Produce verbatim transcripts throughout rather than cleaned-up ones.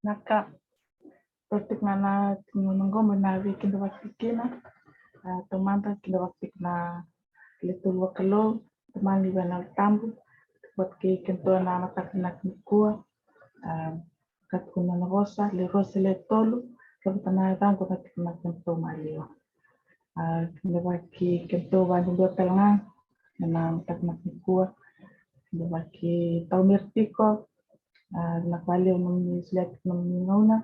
Na ka, tou tiko ga na tiko na qoma na veikidavaki kina. A, taumada kidavaki tiko na le tolu vakalou, Tamai ni Veiyalayalati Tabu, vata kei kedatou na mataka vinaka nikua. A, ka tukuna na vosa, le rua se le tolu, ka vata na yacaqu na tiko na kedatou maliwa. A, kidavaki kedatou vakadua tale ga ena mataka vinaka nikua. Kidavaki Taumeri tiko, a, na ka levu nomuni solia tiko nomuni gauna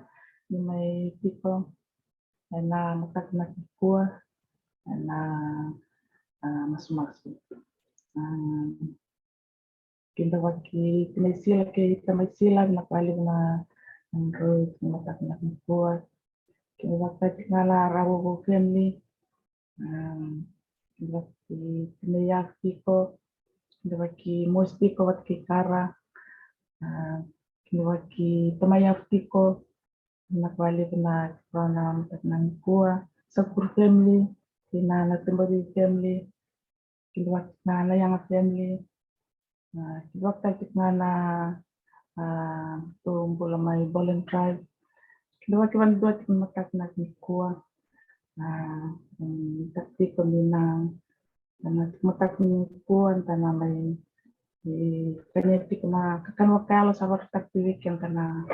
ni mai tiko ena mataka vinaka nikua ena, a, masumasu. A, kidavaki Tinai Sila kei Tamai Sila, vinaka vakalevu na nodrau tiko na mataka vinaka nikua. Kidavaki tale tiko ga na Ravouvou family. A, kidavaki Tinai Yavu tiko, kidavaki Mosi tiko vata kei Kara. A, kidavaki Tamai Yavu tiko, vinaka vakalevu na tiko na mataka vinaka nikua. Sakuru family, kei na Natubacici family, kidavaki na Nayaga family. A, kidavaki tale tiko ga na, a, tou bula mai Boland Drive. Kidavaki vakadua tiko na mataka vinaka nikua. A, mm, tiko ni na, na tiko mataka nikua, da na mai, e, kania tiko na kakana vakayalo sa vakataki vei keda na,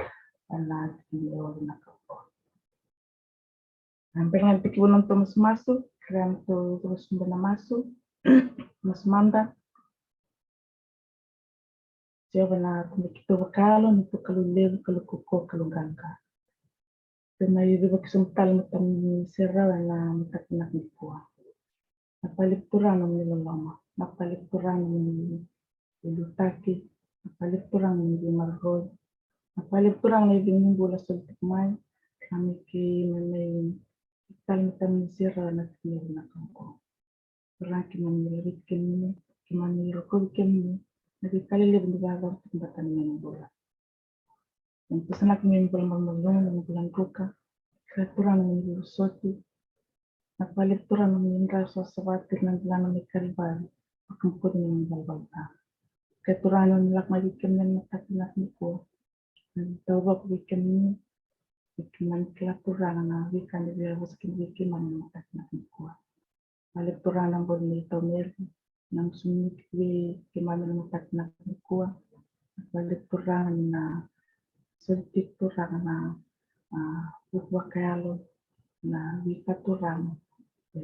na tiko ni lewa vinaka. A, bera ga ni tekivu na nodatou masumasu, kerea me tou cuva sobu ena masu. Masu mada. Jiova na Tamai keitou vakayalo, ni tou Kalou levu, Kalou kaukaua, Kalou qaqa. Tou mai cuva sobu tale na Tamai ni serau ena mataka vinaka nikua. Na pali Turaga ni loloma, na pali Turaga ni veiliutaki, na pali Turaga ni veimaroroi, na pali Turaga ni veibula soli tiko mai, na me keimami mai tale na Tamai ni serau ena tiki ni vinaka oqo. Turaga keimami laveti kemuni, keimami rokovi kemuni, na veika lelevu ni vakayacora tiko vata na neimami bula. Keimami tusanaka na neimami bula malumalumu, neimami bula druka, ka Turaga ni veivosoti, na pali Turaga ni dra savasava tiko na dra na mai Kalivari, vakabokoci na neimami valavala ca. Ka Turaga ni lako mai vei kemuni ena mataka vinaka nikua, na taucoko vei kemuni, vei keimami kila Turaga na veika ni via vosa kina vei keimami ena mataka vinaka nikua. Vakalevu Turaga na bula nei Taumeri, na gusumuni tiko vei keimami ena mataka vinaka nikua. Vakalevu Turaga ni na soli tiko Turaga na, a, vuku vakayalo, na veika Turaga, e,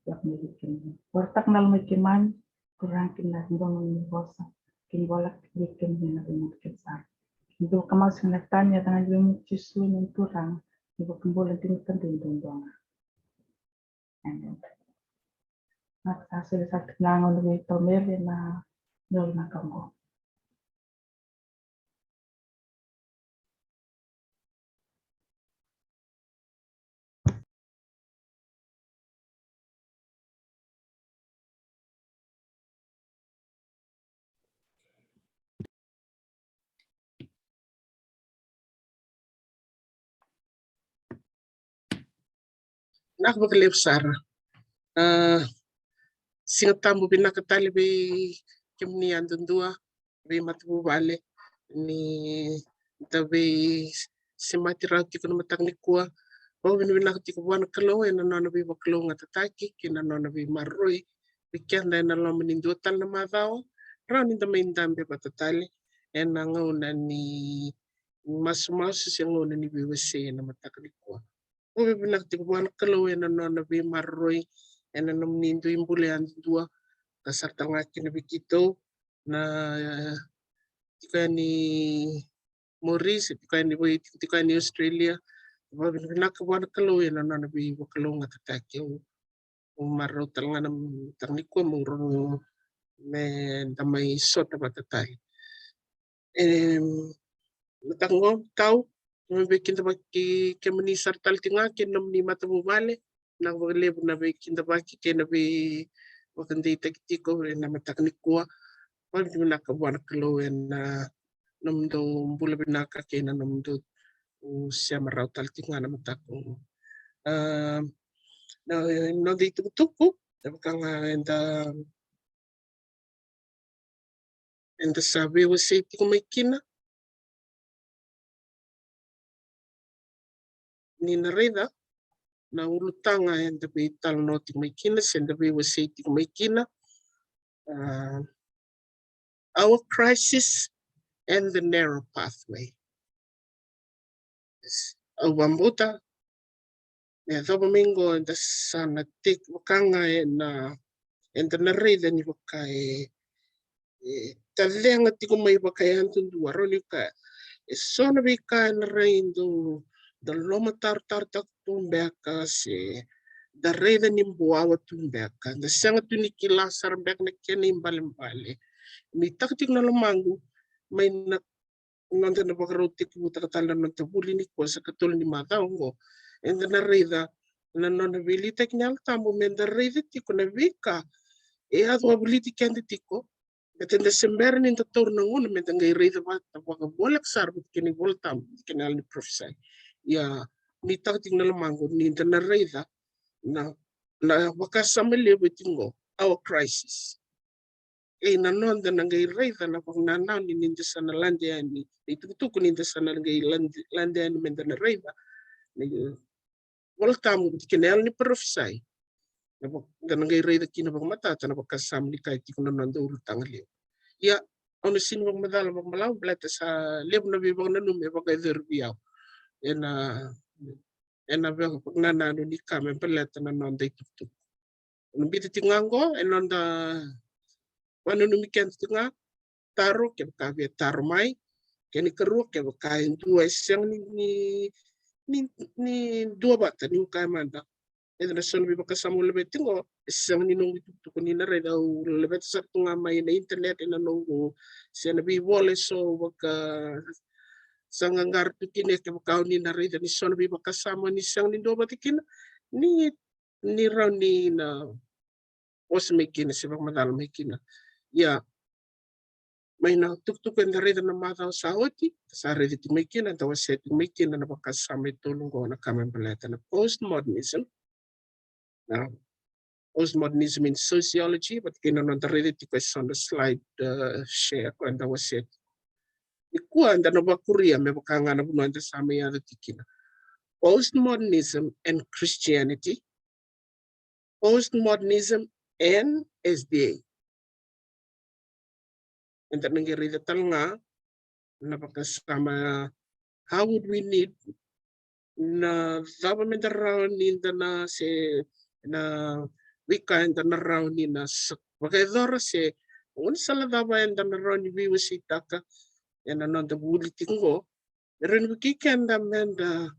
vaka mai vei keimami. Vakarautaka na lomai keimami, Turaga, kina na dodonu ni vosa, kina vola vei kemuni na veimudu kece sara. Kina dua vakamasu na tani, yaca ga ni veimudu Jisu, na Turaga, ni vakabula dina ka dua duadua ga. Amen. Na ka sa soli sara tiko na gauna vei Taumeri na yalo na ka oqo. Vinaka vakalevu sara. A, Siga Tabu vinaka tale vei kemuni yadudua, veimatavuvale, ni da veisemati rawa tiko na mataka nikua. Vakavinavinaka tiko vua na Kalou ena nona veivakalougatataki kei na nona veimaroroi vei keda ena loma ni dua tale na macawa, rawa ni da mai dabe vata tale ena gauna ni masumasu se gauna ni veiwasei ena mataka nikua. Vakavinavinaka tiko vua na Kalou ena nona veimaroroi ena nomuni dui bula yadudua, ka sara tale ga kina vei keitou na, e, tiko yani Maurice, tiko yani, tiko yani Australia. Vakavinavinaka vua na Kalou ena nona veivakalougatataki. Au marau tale ga na mataka nikua meu rawa me da mai sota vata tale. E, mataka oqo, tau, me veikidavaki kemuni sara tale tiko ga kei na nomuni matavuvale. Vinaka vakalevu na veikidavaki kei na veivakadeitaki tiko ena mataka nikua. Vakavinavinaka vua na Kalou ena nomudou bula vinaka kei na nomudou sema rawa tale tiko ga na mataka oqo. A, na, noda itukutuku, e vaka ga eda, eda sa veiwasei tiko mai kina. ni na raica na ulutaga eda veitalanoa tiko mai kina se eda veiwasei tiko mai kina. Ah, our crisis and the narrow pathway. Au vabauta me yacova mai qo eda sa na teki vaka ga ena, eda na raica ni vaka e, e tacega tiko mai vaka e yadudua, rawa ni ka e so na veika ena rai dau da lomatarotarotaka tu beka se da raica ni buawa tu beka, da sega tu ni kila sara beka na kena ibalebale. Ni taka tiko na lomaqu mai na noda na vakarau tekivutaka tale na noda vuli nikua sa katolu ni macawa oqo. Eda na raica na nona veiliutaki na Yalo Tabu me da raica tiko na veika e yaco wavoliti keda tiko. Baleta da se bera ni da taura na gauna me da qai raica vata vakavoleka sara vata kei na iVola Tabu, vata kei na yalo ni parofisai. Ia ni taka tiko na lomaqu ni da na raica na, na vakasama levu e tiko qo, our crisis. Kei na noda na qai raica na vakanananu ni da sa na lade yani, na itukutuku ni da sa na qai lade, lade yani me da na raica na iVola Tabu vata kei na yalo ni parofisai. Na vaka, da na qai raica kina vakamatata na vakasama ni ka e tiko na noda ulutaga levu. Ia, au na sega ni vakamacala vakabalavu baleta sa levu na veivakananumi e vakayacori vei au ena, ena veivakanananu ni ka me baleta na noda itukutuku. Na biuta tiko ga qo e noda vakananumi keda tiko ga, taro, kevaka via taro mai. Kena ikarua, kevaka e dua e sega ni, ni, ni, ni dua vata, niu kaya mada, e na so na veivakasama au laveta tiko qo e sega ni noqu itukutuku ni na raica, au laveta sara tu ga mai na internet, ena noqu se na veivola e so au vakasaqaqara tu kina, kevaka o ni na raica ni so na veivakasama ni sega ni dua vata kina, ni ni rawa ni na vosa mai kina se vakamacala mai kina. Ia, mai na tukutuku eda raica na macawa sa oti, sa raica tiko mai kina, eda wasea tiko mai kina na vakasama e tolu qo, na ka me baleta na postmodernism. Na postmodernism in sociology, vata kei na noda raica tiko e so na slide, uh, share ko eda wasea tiko. Nikua eda na vakuria me vaka ga na vanua eda sa mai yaco tiko kina. Postmodernism and Christianity, postmodernism and S D A. Eda na qai raica tale ga na vakasama, how would we need, na cava me da rawa ni da na se, na veika eda na rawa ni na sa-, vakayacora se gaunisala cava eda na rawa ni veiwaseitaka ena noda vuli tiko qo, me rawa ni vukei keda me da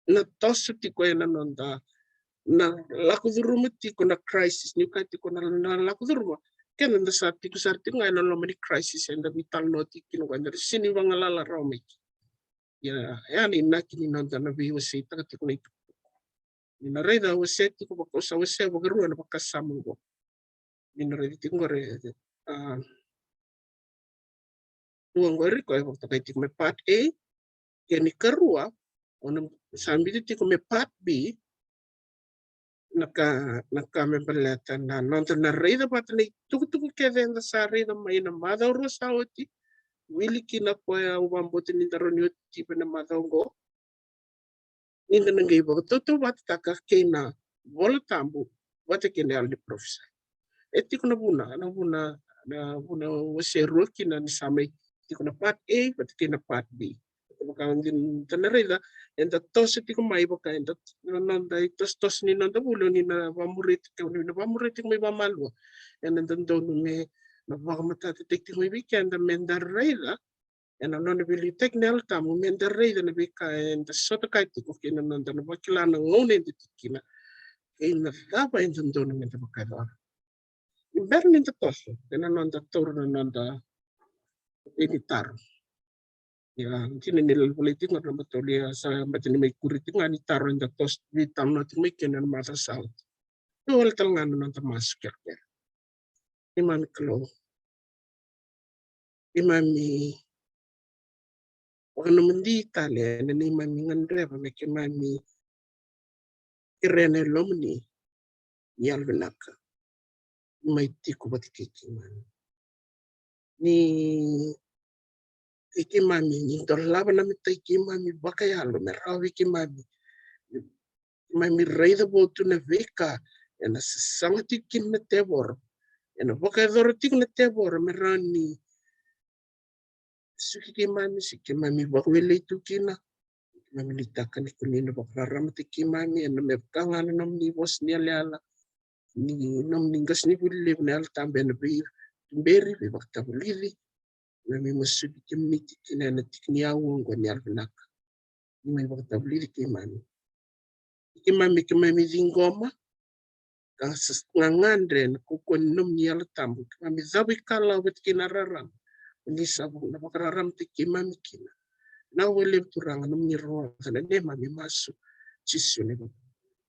na toso tiko ena noda na lako curuma tiko na crisis, niu kaya tiko na, na lako curuma. Keda da sa tiko sara tiko ga ena loma ni crisis eda veitalanoa tiko kina qo, eda sega ni vagalala rawa mai kina. Ia, e ya na inaki ni noda na veiwaseitaka tiko na itukutuku. Ni na raica au wasea tiko vaka, au sa wasea vakarua na vakasama qo. Ni na raica tiko qori, a, dua qori ko e vakatokai tiko me part A, kena ikarua, o na sa biuta tiko me part B, na ka, na ka me baleta na noda na raica vata na itukutuku kece eda sa raica mai na macawa rua sa oti, wili kina koya au vakabauta ni da rawa ni oti tiko ena macawa qo. Ni da na qai vakatautauvatataka kei na Vola Tabu vata kei na yalo ni parofisai. E tiko na vuna, na vuna, na vuna au wasea rua kina ni sa mai tiko na part A vata kei na part B. Vaka eda na raica, eda toso tiko mai vaka eda, na noda itosotoso ni noda vuli, o ni na vamuria tiko, o ni na vamuria tiko mai vakamalua. Ena dodonu me na vakamatatataki tiko mai vei keda me da raica ena nona veiliutaki na Yalo Tabu, me da raica na veika eda sota kaya tiko kei na noda na vakila na gauna eda tiko kina kei na cava e dodonu me da vakayacora. Ni bera ni da toso ena noda taura na noda vei ni taro. Ia, dina ni lalavalai tiko ga na matoli, ia sa bati ni mai kuri tiko ga ni taro eda toso, veitalanoa tiko mai kina ena macawa sa oti. Tou wale tale ga na noda masu kerekere. Neimami Kalou, keimami vakanomodi tale ena neimami gadreva me keimami kerea na yalomuni ni yalovinaka ni mai tiko vata kei keimami. Ni kei keimami ni dolava na matai keimami vakayalo me rawa vei keimami ni Keimami raica vou tu na veika ena sasaga tiko kina na tevoro, ena vakayacora tiko na tevoro me rawa ni suki keimami, se keimami vakawelei tu kina. Keimami nuitaka ni ko ni na vakararamataki keimami ena me vaka ga na nomuni vosa ni yalayala, ni nomuni qasenivuli levu na Yalo Tabu ena veituberi, veivakatavulici. Keimami masuti kemuni tiko kina ena tiki ni aua oqo ni yalovinaka. Ni mai vakatavulici keimami. Keimami, keimami ciqoma ka sa gagadre na kaukauwa ni nomuni Yalo Tabu. Keimami cavuikalawa vata kei na rarama. Ni sa na vakararamataki keimami kina. Vinaka vakalevu Turaga, nomuni rogoca na neimami masu. Jisu na iVakabula.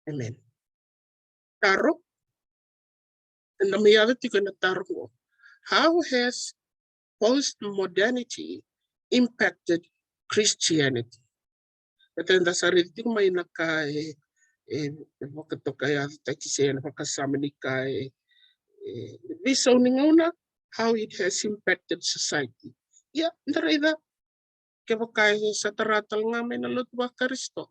Amen. Taro. Eda mai yaco tiko ena taro qo. How has post-modernity impacted Christianity? Baleta eda sa raica tiko mai na ka e, e, e vakatokayacataki se na vakasama ni ka e, e, veisau ni gauna, how it has impacted society. Ia, da raica, kevaka e sa tara tale ga mai na lotu vaKarisito.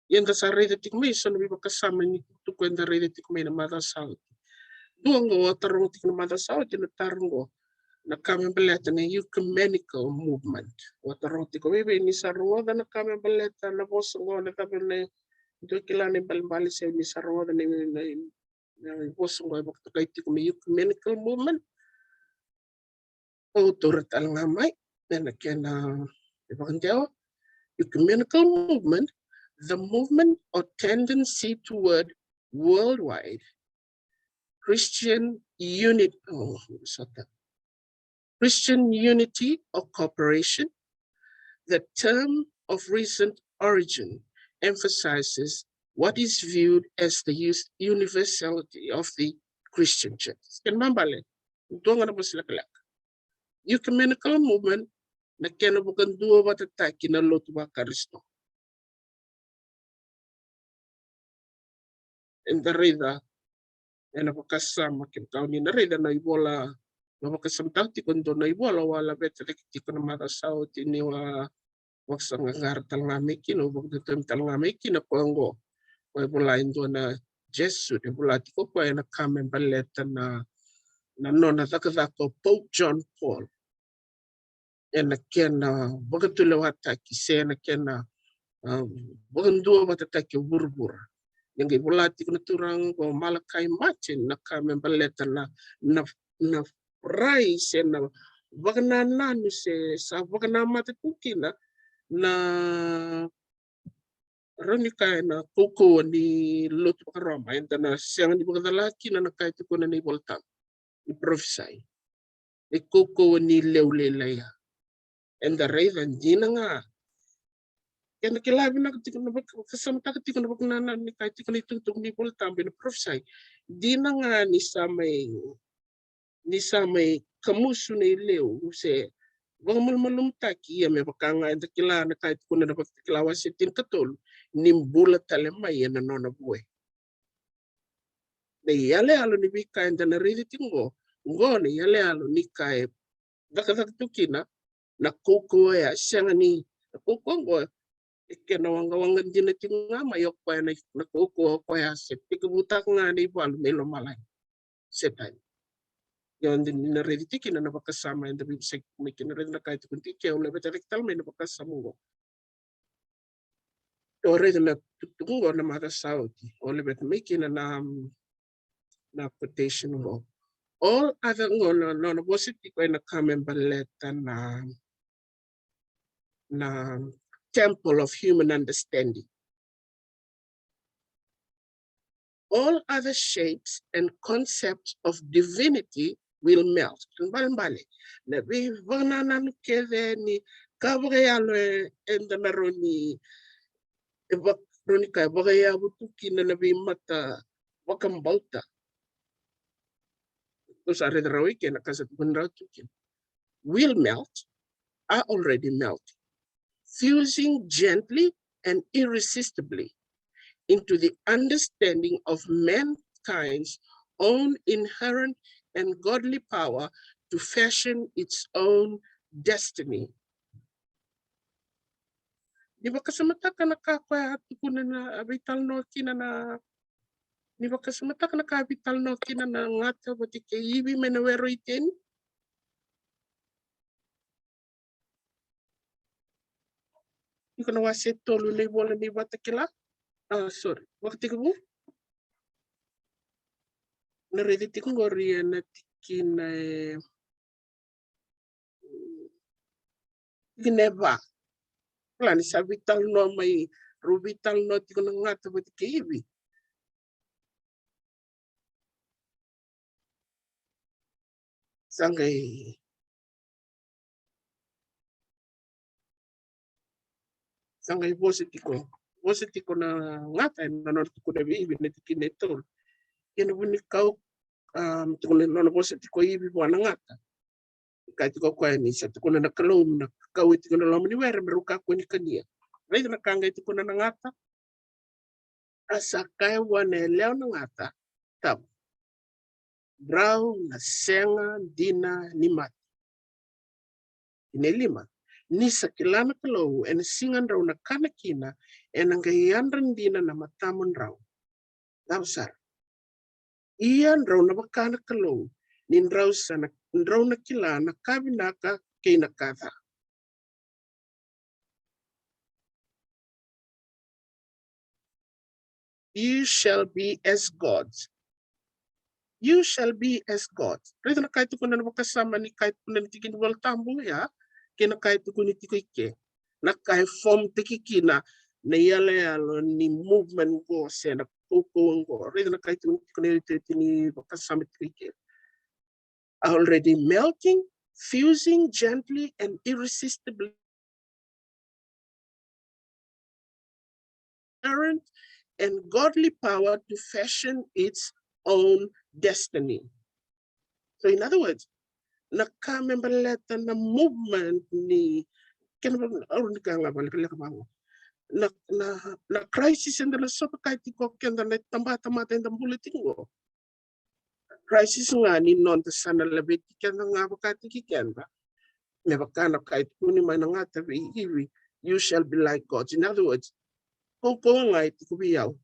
Ia da sa raica tiko mai so na veivakasama ni tukutuku eda raica tiko mai na macawa sa oti. Dua qo au a taroga tiko na macawa sa oti na taro qo, na ka me baleta na ecumenical movement. Au a taroga tiko, vei, vei ni sa rogoca na ka me baleta na vosa qo, na ka me na, dua kila na ibalebale se ni sa rogoca na, na, na vosa qo e vakatokai tiko me ecumenical movement. Au taura tale ga mai ena kena ivakadewa. Ecumenical movement, the movement or tendency toward worldwide Christian unit, oh, sota. Christian unity or cooperation. The term of recent origin emphasizes what is viewed as the us-, universality of the Christian church. Kena ibalebale, dua ga na vosa lekaleka. Ecumenical movement, na kena vakaduavatataki na lotu vaKarisito. Eda raica ena vakasama, kevaka o ni na raica na ivola, na vakasamataka tiko e dua na ivola au a laveta cake tiko na macawa sa oti niu a vakasaqaqara tale ga mai kina, au vakadodonu tale ga mai kina, koya qo, koya e vola e dua na Jesuit, e vola tiko koya ena ka me baleta na, na nona cakacaka o Pope John Paul. Ena kena vakatulewataki se ena kena, ah, vakaduavatataki o vuravura. Ia qai vola tiko na turaga qo Malakai Martin na ka me baleta na, na, na rai se na vakanananu se sa vakanamata tu kina na, rawa ni kaya na kaukauwa ni lotu vakaRoma, eda na sega ni vakacala kina na ka e tukuna na iVolatabu ni parofisai. Na kaukauwa ni lewe lailai ya. Eda raica dina ga. Eda kila vinaka tiko na vaka-, vakasamataka tiko na vakanananu ni ka e tukuna na itukutuku ni iVolatabu ena parofisai. Dina ga ni sa mai, ni sa mai kamusu na ilewe se vakamalumalumutaki, ia me vaka ga eda kila na ka e tukuna na Vakatakila wase tinikatolu, ni bula tale mai ena nona vue. Na iyaloyalo ni veika eda na raica tiko qo, qo na iyaloyalo ni ka e cakacaka tu kina na kaukauwa ya, sega ni na kaukauwa qo e kena waqawaqa dina tiko ga mai o koya na, na kaukauwa o koya se tekivutaka ga na ivalu mai lomalagi. Setani. Ia eda na raica tiko kina na vakasama eda veivosaki mai kina, raica na ka e tukuni tiko, au laveta cake tale mai na vakasama qo. Au raica na tukutuku qo na macawa sa oti, au laveta mai kina na, na quotation qo. All other, qo na, na, na vosa tiko ena ka me baleta na, na temple of human understanding. All other shapes and concepts of divinity will melt. Balebale, na veivakanananu kece ni ka vakayalo e, eda na rawa ni, e vak-, rawa ni ka e vakayavu tu kina na veimata vakabauta. Au sa raica rawa i ke na ka sa tukuni rawa tu kina. Will melt, are already melting, fusing gently and irresistibly into the understanding of mankind's own inherent and godly power to fashion its own destiny. Ni vakasamataka na ka koya a tukuna na, a veitalanoa kina na, ni vakasamataka na ka a veitalanoa kina na gata vata kei Ivi mai na were o Iteni. Iko na wase tolu ni ivola ni Vakatakila. Ah, sorry. Vakatekivu. Na raica tiko qori ena tikina e, tikina e va. Kila ni sa veitalanoa mai, rau veitalanoa tiko na gata vata kei Ivi. Sa qai, sa qai vosa tiko, vosa tiko na gata ena nona tukuna vei Ivi na tikina e tolu. Kena vunikau, um, tukuna nona vosa tiko Ivi vua na gata. Kaya tiko o koya ni sa tukuna na Kalou na kakau e tiko na loma ni were me rau kakua ni kania. Raica na ka qai tukuna na gata. A sa kaya vua na yalewa na gata, tau, drau na sega dina ni mate. Tikina e lima. Ni sa kila na Kalou ena siga drau na kana kina, ena qai yadra dina na matamudrau. Cava sara? Ia drau na vaka na Kalou, ni drau sa na, drau na kila na ka vinaka kei na ka ca. You shall be as gods. You shall be as gods. Raica na ka e tukuna na vakasama ni ka e tukuna na tiki ni Vola Tabu ya, kei na ka e tukuni tiko i ke. Na ka e form taki kina na iyaloyalo ni movement qo se na kaukauwa qo. Raica na ka e tukuni tiko na iotioti ni vakasama tiko i ke. Already melting, fusing gently and irresistibly, parent and godly power to fashion its own destiny. So in other words, na ka me baleta na movement ni, kena, au ni ka ga vale, vale, vale. Na, na, na crisis eda na sota kaya tiko keda na tabatamata eda bula tiko qo. Crisis ga ni noda sa na laveti keda ga vakataki keda. Me vaka na ka e tukuni mai na gata vei Ivi, you shall be like God. In other words, kaukauwa ga e tiko vei au.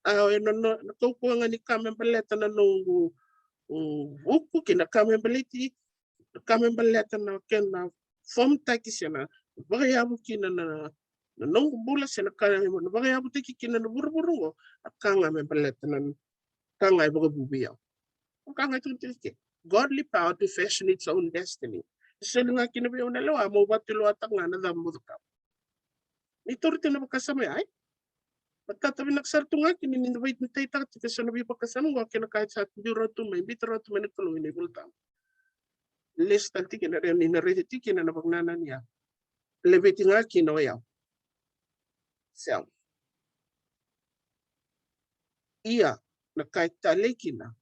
A, e na, na, na kaukauwa ga ni ka me baleta na noqu, u, vuku kei na ka me baleti, na ka me baleta na kena form taki se na vakayavu kina na, na noqu bula se na ka na vakayavutaki kina na vuravura oqo. A ka ga me baleta na ka ga e vakavu vei au. Ka ga e tukuni tiko ke. Godly power to fashion its own destiny. Soli ga kina vei au na lewa, mo vatulewataka ga na cava mo cakava. Ni taura tiko na vakasama ya, e? Matata vinaka sara tu ga kina ni da veitaitaka tiko eso na veivakasama oqo kei na ka e sa biu rawa tu mai, biuta rawa tu mai na Kalou ena iVolatabu. Lesu tale tiko kina, ni na raica tiko kina na vakanananu ya. Laveti ga kina o yau. Sega. Ia, na ka e talei kina,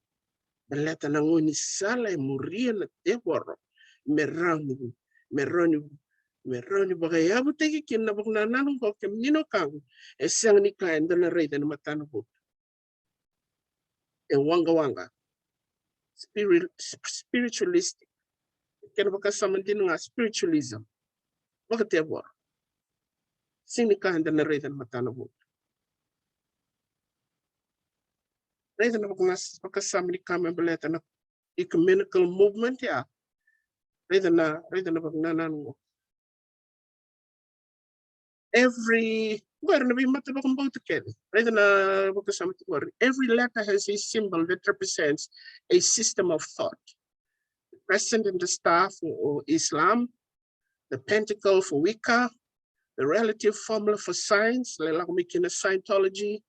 baleta na gaunisala e muria na tevoro, me rawa ni, me rawa ni, me rawa ni vakayavutaki kina na vakanananu oqo, kemuni na wekaqu, e sega ni ka eda na raica ena matana votu. E waqawaqa. Spiri-, sp-, spiritualistic. Kena vakasama dina ga spiritualism. Vakatevoro. Sega ni ka eda na raica ena matana votu. Raica na vakanas-, vakasama ni ka me baleta na ecumenical movement ya. Raica na, raica na vakanananu. Every, qori na veimata vakabauta kece. Raica na vakasama tu qori. Every letter has a symbol that represents a system of thought. The crescent and the star for, or Islam, the pentacle for Wicca, the relative formula for science, lai lako mai kina Scientology,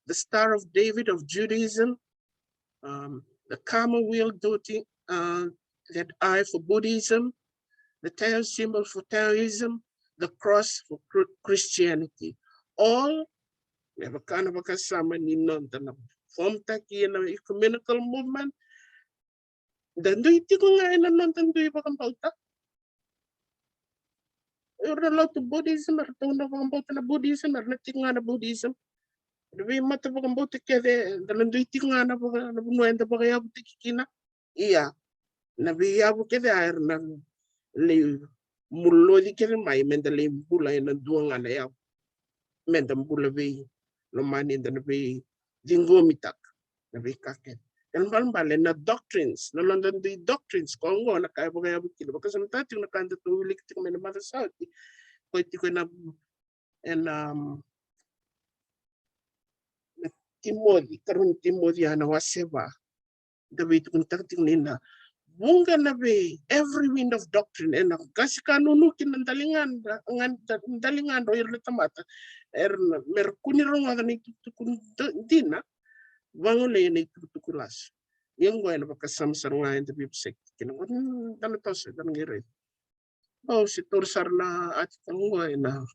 the Star of David of Judaism, um, the karma wheel dotting, uh, that eye for Buddhism, the tail symbol for Taoism, the cross for Chri-, Christianity. All, me vaka na vakasama ni noda na form taki ena ecumenical movement, da dui tiko ga ena noda dui vakabauta. Era na lotu Buddhism, era tou na vakabauta na Buddhism, era na tiko ga na Buddhism. Na veimata vakabauta kece, da na dui tiko ga na vaka-, na vanua eda vakayavutaki kina. Ia, na veiyavu kece a era na lai muloci kece mai, meda lai bula ena dua ga na yavu. meda bula veilomani, eda na veiciqomitaka na veika kece. Kena ibalebale na doctrines, na noda dui doctrines, ko oqo na ka e vakayavu kina. Vakasamataka tiko na ka datou wilika tiko mai na macawa sa oti, ko e tiko ena, ena, um, na Timoci, karua ni Timoci, a, na wase va. Da veitukunitaka tiko ni na vuqa na vei, every wind of doctrine, ena qasi ka nunu kina na daligadra, ga-, da-, daligadra o ira na tamata. Era na, mera kua ni rogoca na itukutuku d-, dina, vagolei na itukutuku lasu. Ia oqo ena vakasama sara ga eda veivosaki kina. Oqo, mm, da na toso, da na qai raica. Au se taura sara na article oqo ena,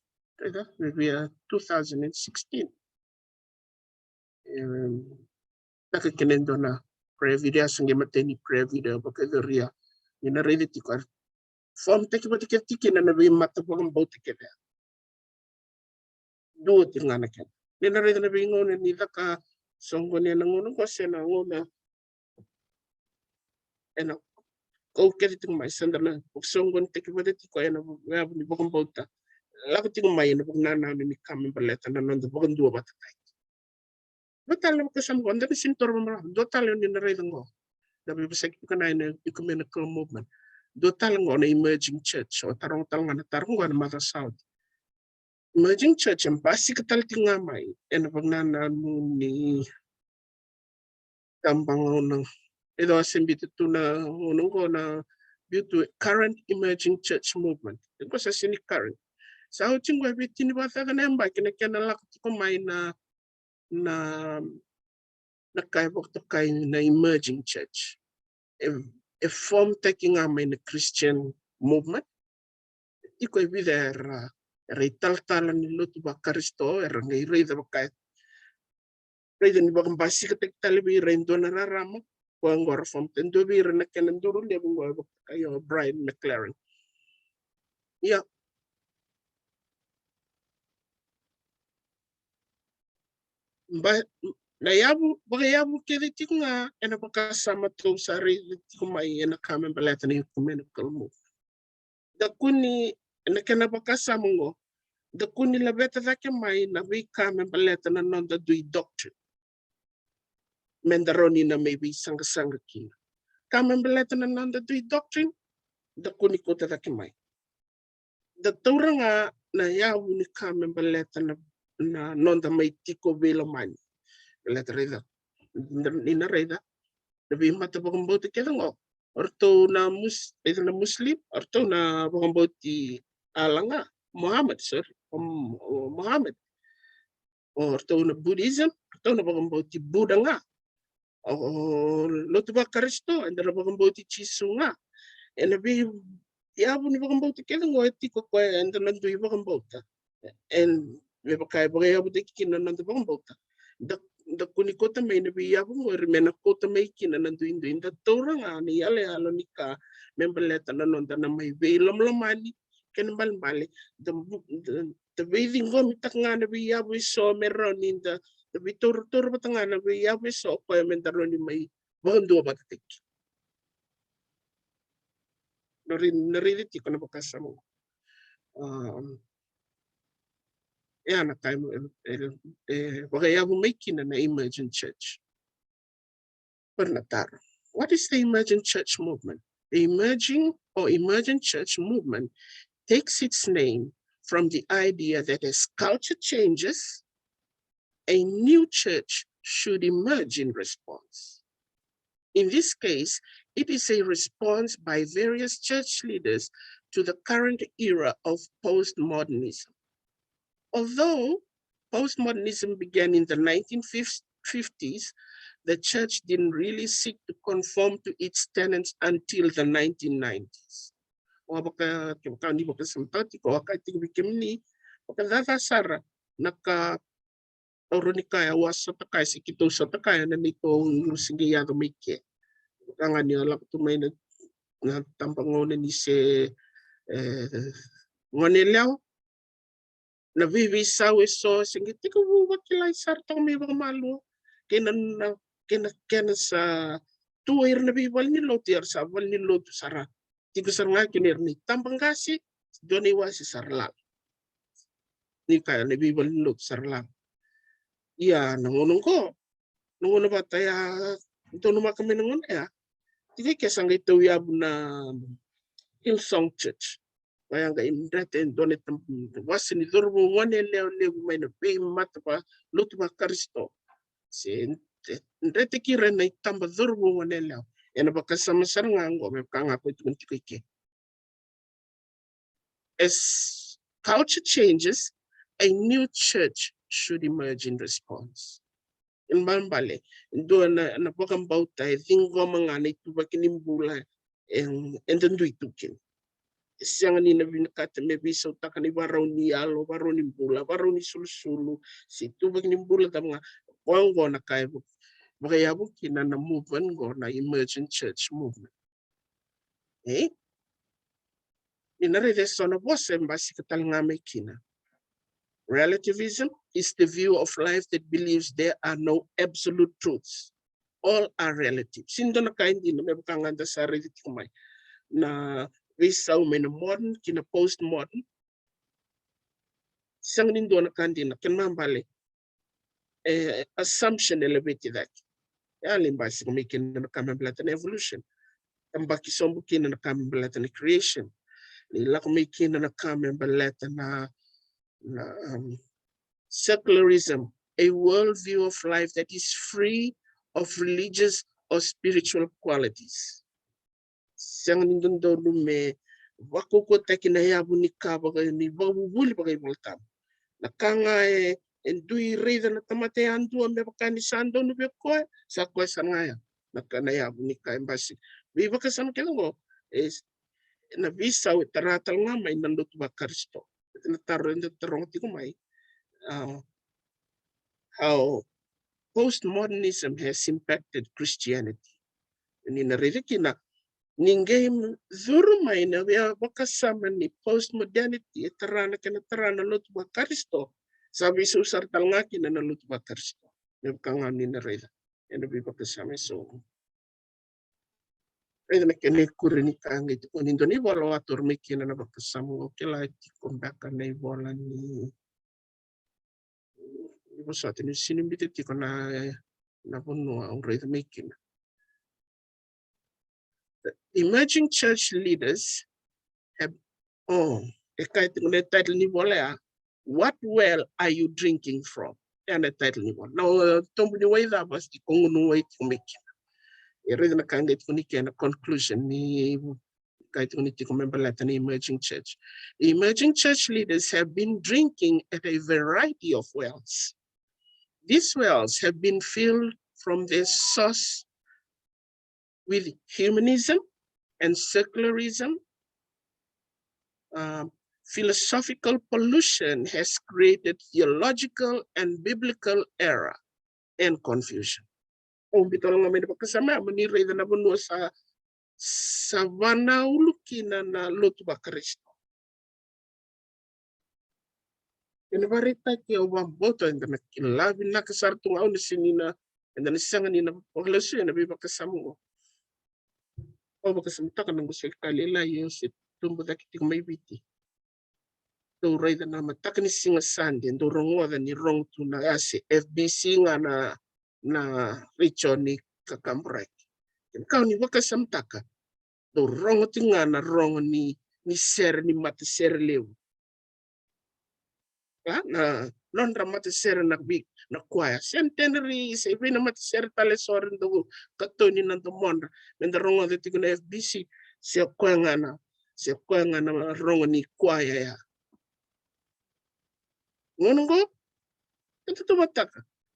raica, me via two thousand and sixteen. Em, taka kina e dua na prayer video, a se qai matai ni prayer video, vakacaria. Ni na raica tiko, form taki vata kece tiko kina na veimata vakabauta kece. Dua tiko ga na kena. Ni na raica na veigauna ni caka soqoni ena gauna qo se na gauna ena kau kece tiko mai, sa da na vakasoqonitaki vata tiko ena yavu ni vakabauta. Lako tiko mai ena vakanananu ni ka me baleta na noda vakadua vata tiko. Dua tale na vakasama qo, da na sini toro vamala. Dua tale ni na raica qo. Da veivosaki tiko na ena ecumenical movement. Dua tale qo na emerging church. O taroga tale ga na taro qo ena macawa sa oti. Emerging church e basika tale tiko ga mai ena vakanananu ni tabagauna. E dau se biuta tu na gauna qo na biu tu current emerging church movement. E qo sa sini current. Sa oti qo e veitini vakacaca na yabaki na kena lako tiko mai na, na, na ka e vakatokai na emerging church. E, e form taki ga mai na Christian movement. Tiko e vica era, era italatala ni lotu vaKarisito, era qai raica vaka, raica ni vakabasikataki tale vei ira e dua na rarama. Ko oqo ra form taki, dua vei ira na kena duru levu qo e vaka o Brian McLaren. Ia. Ba, na yavu, vakayavu kece tiko ga ena vakasama tou sa raica tiko mai ena ka me baleta na ecumenical movement. Da kua ni, ena kena vakasama qo, da kua ni laveta cake mai na veika me baleta na noda dui doctrine. Meda rawa ni na mai veisaqasaqa kina. Ka me baleta na noda dui doctrine, da kua ni kauta cake mai. Da taura ga na yavu ni ka me baleta na, na noda mai tiko veilomani. Baleta raica, ni na raica na veimata vakabauta kece qo. O ratou na mus-, raica na Muslim, o ratou na vakabauti Allah ga, Muhammad, sorry, o, o Muhammad. O ratou na Buddhism, o ratou na vakabauti Buddha ga. O, o lotu vaKarisito, eda na vakabauti Jisu ga. Ena veiyavu ni vakabauta kece qo e tiko koya eda na dui vakabauta. E, me vaka e vakayavutaki kina na noda vakabauta. Da, da kua ni kauta mai na veiyavu qori me na kauta mai kina na duidui. Da taura ga na iyaloyalo ni ka me baleta na noda na mai veilomalomani, kena ibalebale da, da, da veiciqomitaka ga na veiyavu eso me rawa ni da, da veitaurutaura vata ga na veiyavu eso o koya meda rawa ni mai vakadua vata tiko. Na rai-, na raica tiko na vakasama. Um, e a na ka e, e, e vakayavu mai kina na emerging church. Qori na taro. What is the emerging church movement? The emerging or emergent church movement takes its name from the idea that as culture changes, a new church should emerge in response. In this case, it is a response by various church leaders to the current era of postmodernism. Although postmodernism began in the nineteen fifties, the church didn't really seek to conform to its tenets until the nineteen nineties. O vaka, kevaka ni vakasamataka tiko, o vaka tiko vei kemuni, vakacaca sara na ka au rawa ni kaya au a sota kaya se keitou sota kaya na neitou ulu se qai yaco mai ke. Vaka ga ni a lako tu mai na, na tabagauna ni se, e, gone yalewa. Na veiveisau eso se qai tekivu vakilai sara toka mai vakamalua. Kei na, na, kei na kena sa tu o ira na veivalenilotu, era sa valenilotu sara. Tiko sara ga kina ira na itabaqase, dua na iwase sara lala. ni kaya na veivalenilotu sara lava. Ia na gauna oqo, na gauna vata ya, donumaka mai na gauna ya, tiko i ke sa qai tauyavu na Hillsong Church. Koya qai dreta e dua na tab-, wase ni cauravou gone yalewa levu mai na veimatavalotu vaKarisito. Se dreta ki ira na itaba cauravou gone yalewa. Ena vakasama sara ga oqo me vaka ga ko tukuni tiko i ke. As culture changes, a new church should emerge in response. Ena ibalebale, dua na, na vakabauta e ciqoma ga na ituvaki ni bula e, eda dui tu kina. E sega ni na vinakata me veisautaka na ivarau ni yalo, varau ni bula, varau ni sulusulu, se ituvaki ni bula cava ga. Oqo na ka e vakayavu kina na movement oqo, na emerging church movement. E? Ni na raica eso na vosa e basika tale ga mai kina. Relativism is the view of life that believes there are no absolute truths. All are relative. Sega ni dua na ka e dina, me vaka ga da sa raica tiko mai na veisau mai na modern ki na postmodern. Sega ni dua na ka dina, kena ibalebale e assumption e laveti cake. E a lai basika mai kina na ka me baleta na evolution. Tabaki sobu kina na ka me baleta na creation. Ni lako mai kina na ka me baleta na, na, um, secularism, a worldview of life that is free of religious or spiritual qualities. Sega ni dodonu me vakaukauataki na yavu ni ka vaka ni vakavuvuli vakaivolatabu. Na ka ga e, e dui raica na tamata yadua me vaka ni sa donu vei koya, sa koya sara ga ya na ka, na yavu ni ka e basika. Veivakasama kece oqo, e, na veisau e tara tale ga mai na lotu vaKarisito. Na taro eda taroga tiko mai, a, how postmodernism has impacted Christianity. Ni na raica kina, ni qai curu mai na veivakasama ni postmodernity e tara na kena tara na lotu vaKarisito, sa veisau sara tale ga kina na lotu vaKarisito. Me vaka ga ni na raica ena veivakasama eso. Raica na kena ikuri ni ka qai tiko ni dua na ivola au a taura mai kina na vakasama oqo, kila e tiko beka na ivola ni, ni vosota ni sega ni biuta tiko na, na vanua au raica mai kina. Emerging church leaders have, oh, e kaya tiko na title ni vola ya, What well are you drinking from? Ya na title ni vola. Na, uh, tobu ni wai cava iko gunu wai tiko mai kina? E raica na ka qai tiko ni kena conclusion ni ka e tukuni tiko me baleta na emerging church. Emerging church leaders have been drinking at a variety of wells. These wells have been filled from their source with humanism and secularism. Um, philosophical pollution has created theological and biblical error and confusion. Au biuta tale ga mai na vakasama ya, mo ni raica na vanua sa, sa vanaulu kina na lotu vaKarisito. Ena vakaraitaki au vakabauta eda na kila vinaka sara tu ga, au na sega ni na, eda na sega ni na vakalesuya na veivakasama oqo. Au vakasamataka na noqu serikali e lai, au se tubu cake tiko mai Viti. Dou raica na mataka ni siga Sade, dou rogoca ni rogo tu na, a, se F B C ga na, na retio ni kakaburaki. Kevaka ni vakasamataka, dou rogo tiko ga na rogo ni, ni sere ni matasere levu. A, na nodra matasere na vei, na kwaya. Centenary, se vei na matasere tale eso era dau katoni na domodra me da rogoca tiko na F B C, se koya ga na, se koya ga na rogo ni kwaya ya. Gauna oqo, e tautauvata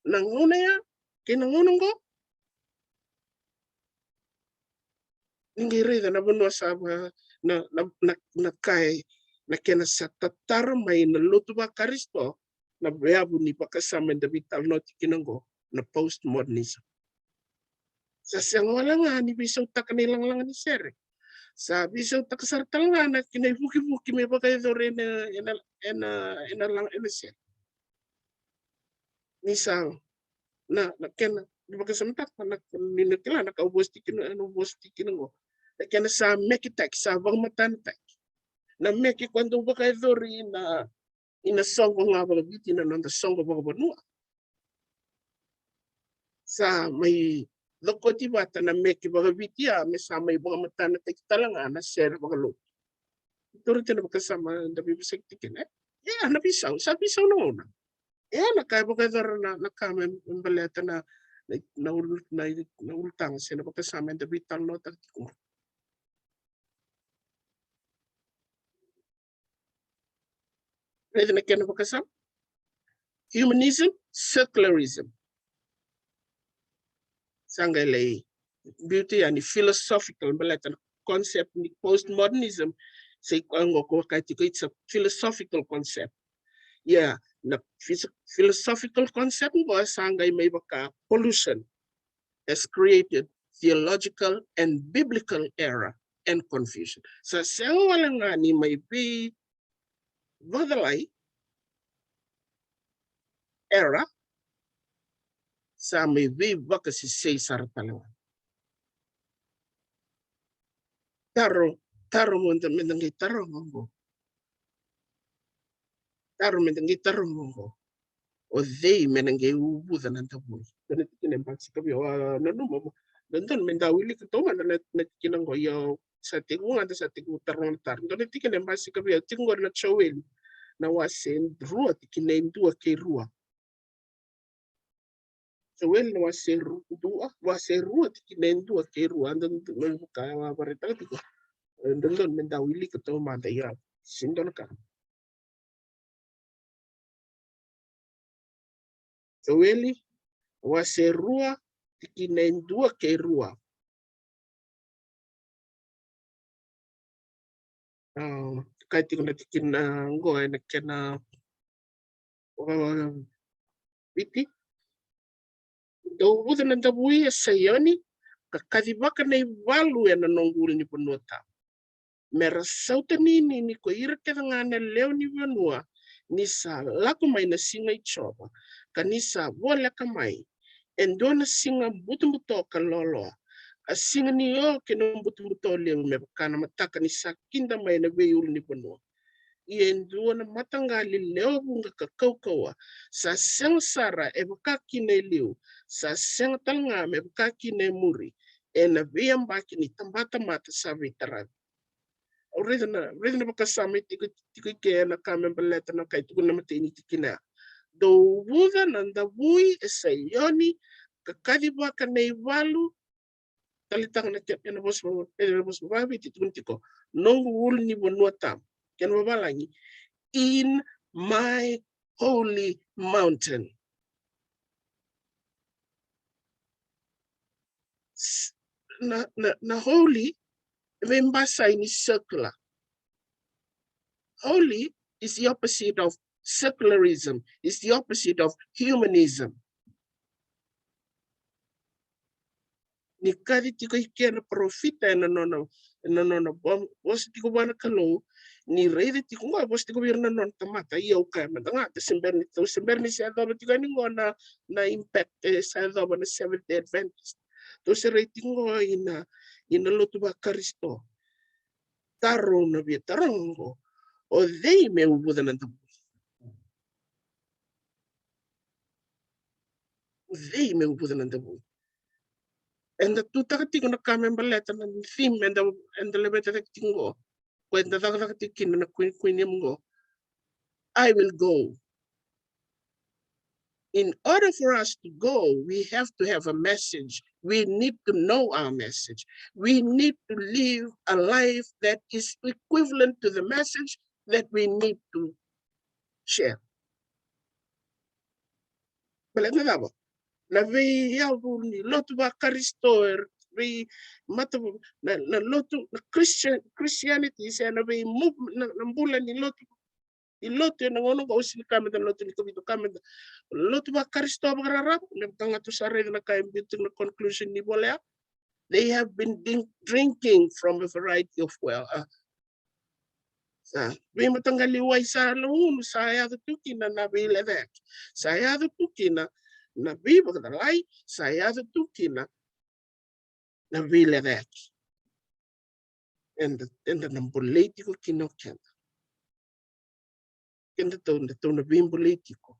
na gauna ya kei na gauna oqo. Ni qai raica na vanua sa va, na, na, na, na ka e, na kena sa tatara mai na lotu vaKarisito, na yavu ni vakasama eda veitalanoa tiko kina oqo, na postmodernism. Sa sega wale ga ni veisautaka na ilagalaga ni sere. Sa veisautaka sara tale ga na kena ivukivuki me vakayacori ena, ena, ena, ena laga, ena sere. Ni sa, na, na kena, ni vakasamataka na, ni na kila na ka au vosa tiko kina, na vosa tiko kina oqo. Na kena sa meketaki, sa vakamatanataki. Na meke koya dau vakayacori na, ina soqo ga vakaviti na noda soqo vakavanua. Sa mai cokoti vata na meke vakaviti ya me sa mai vakamatanataki tale ga na sere vakalotu. Taura tiko na vakasama da veivosaki tiko kina. E, na veisau, sa veisau na gauna. E, na ka e vakayacora na, na ka me, me baleta na, na, na ul-, na, na ulutaga se na vakasama eda veitalanoataka tiko. Raica na kena vakasama. Humanism, secularism. Sa qai lai biuta yani philosophical, baleta na concept ni postmodernism. Sa i koya qo ko vaka tiko, it's a philosophical concept. Ia, na phis-, philosophical concept qo sa qai mai vaka pollution has created theological and biblical error and confusion. Sa sega wale ga ni mai veivakacalai, error, sa mai veivakasesei sara tale ga. Taro, taro mo da, me da qai taroga qo. Taro me da qai taroga qo. O cei me na qai uvuca na davui? Dua na tikina e basika vei au, a, nanuma mo. Dodonu me da wilika taumada na, na tikina qo, ia sa tekivu ga da sa tekivu taroga na taro. Dua na tikina e basika vei au tiko qori na Joeli, na wase rua, tikina e dua kei rua. Joeli na wase ru-, dua, wase rua, tikina e dua kei rua. Dodonu me vaka e vakaraitaka tiko. E, dodonu me da wilika taumada, ia. Sega ni dua na ka. Joeli, wase rua, tikina e dua kei rua. A, ka tiko na tikina qo ena kena, a, Viti. Dou uvuca na davui e Saioni, ka kacivaka na ivalu ena noqu ulunivanua tabu. Me ra sautaninini ko ira kece ga na lewe ni vanua, ni sa lako mai na siga i Jiova, ka ni sa voleka mai e dua na siga butobuto ka loaloa, a siga ni o kei na butobuto levu, me vaka na mataka ni sa kida mai na veiulunivanua. Ia e dua na mataqali lewe vuqa ka kaukauwa, sa sega sara e vaka kina e liu, sa sega tale ga me vaka kina e muri, ena veiyabaki ni tabatamata sa veitaravi. Au raica na, raica na vakasama e tiko, tiko i ke na ka me baleta na ka e tukuna na imatai ni tikina. Dou uvuca na davui e Saioni, ka kacivaka na ivalu, taleitaka na kena, ena vosa, ena vosa vakaViti tukuna tiko, noqu ulunivanua tabu. Kena vavalagi, in my holy mountain. S-, na, na, na holy, e veibasai ni secular. Holy is the opposite of secularism, is the opposite of humanism. Ni kaci tiko i ke na parofita ena nona, ena nona vo-, vosa tiko vua na Kalou, ni raica tiko qo, vosa tiko vei ira na nona tamata, ia au kaya mada ga, tou se bera ni, tou se bera ni se yacova tiko yani qo na, na impact, e, sa yacova na Seventh Day Adventist. Tou se rai tiko qo ina, ina lotu vaKarisito. Taro na via taroga qo. O cei me uvuca na davui? O cei me uvuca na davui? Eda tutaka tiko na ka me baleta na theme eda, eda laveta cake tiko qo. Ko eda cakacaka tiko kina na Queen, Queen Em qo. I will go. In order for us to go, we have to have a message. We need to know our message. We need to live a life that is equivalent to the message that we need to share. Baleta na cava? Na veiyavu ni lotu vaKarisito, e vei mata, na, na lotu, na Christian, Christianity, se na vei move-, na, na bula ni lotu, ni lotu ena gauna qo, au sega ni kaya mada na lotu ni Kavitu, kaya mada na lotu vaKarisito vakararaba, me vaka ga tou sa raica na ka e biu tiko na conclusion ni vola ya. They have been din-, drinking from a variety of well, uh, sa veimataqali wai sa lagunu, sa yaco tu kina na veilecayaki, sa yaco tu kina na veivakacalai, sa yaco tu kina na veilecayaki. Eda, eda na bolei tiko kina o keda. Kedatou, datou na veibulai tiko.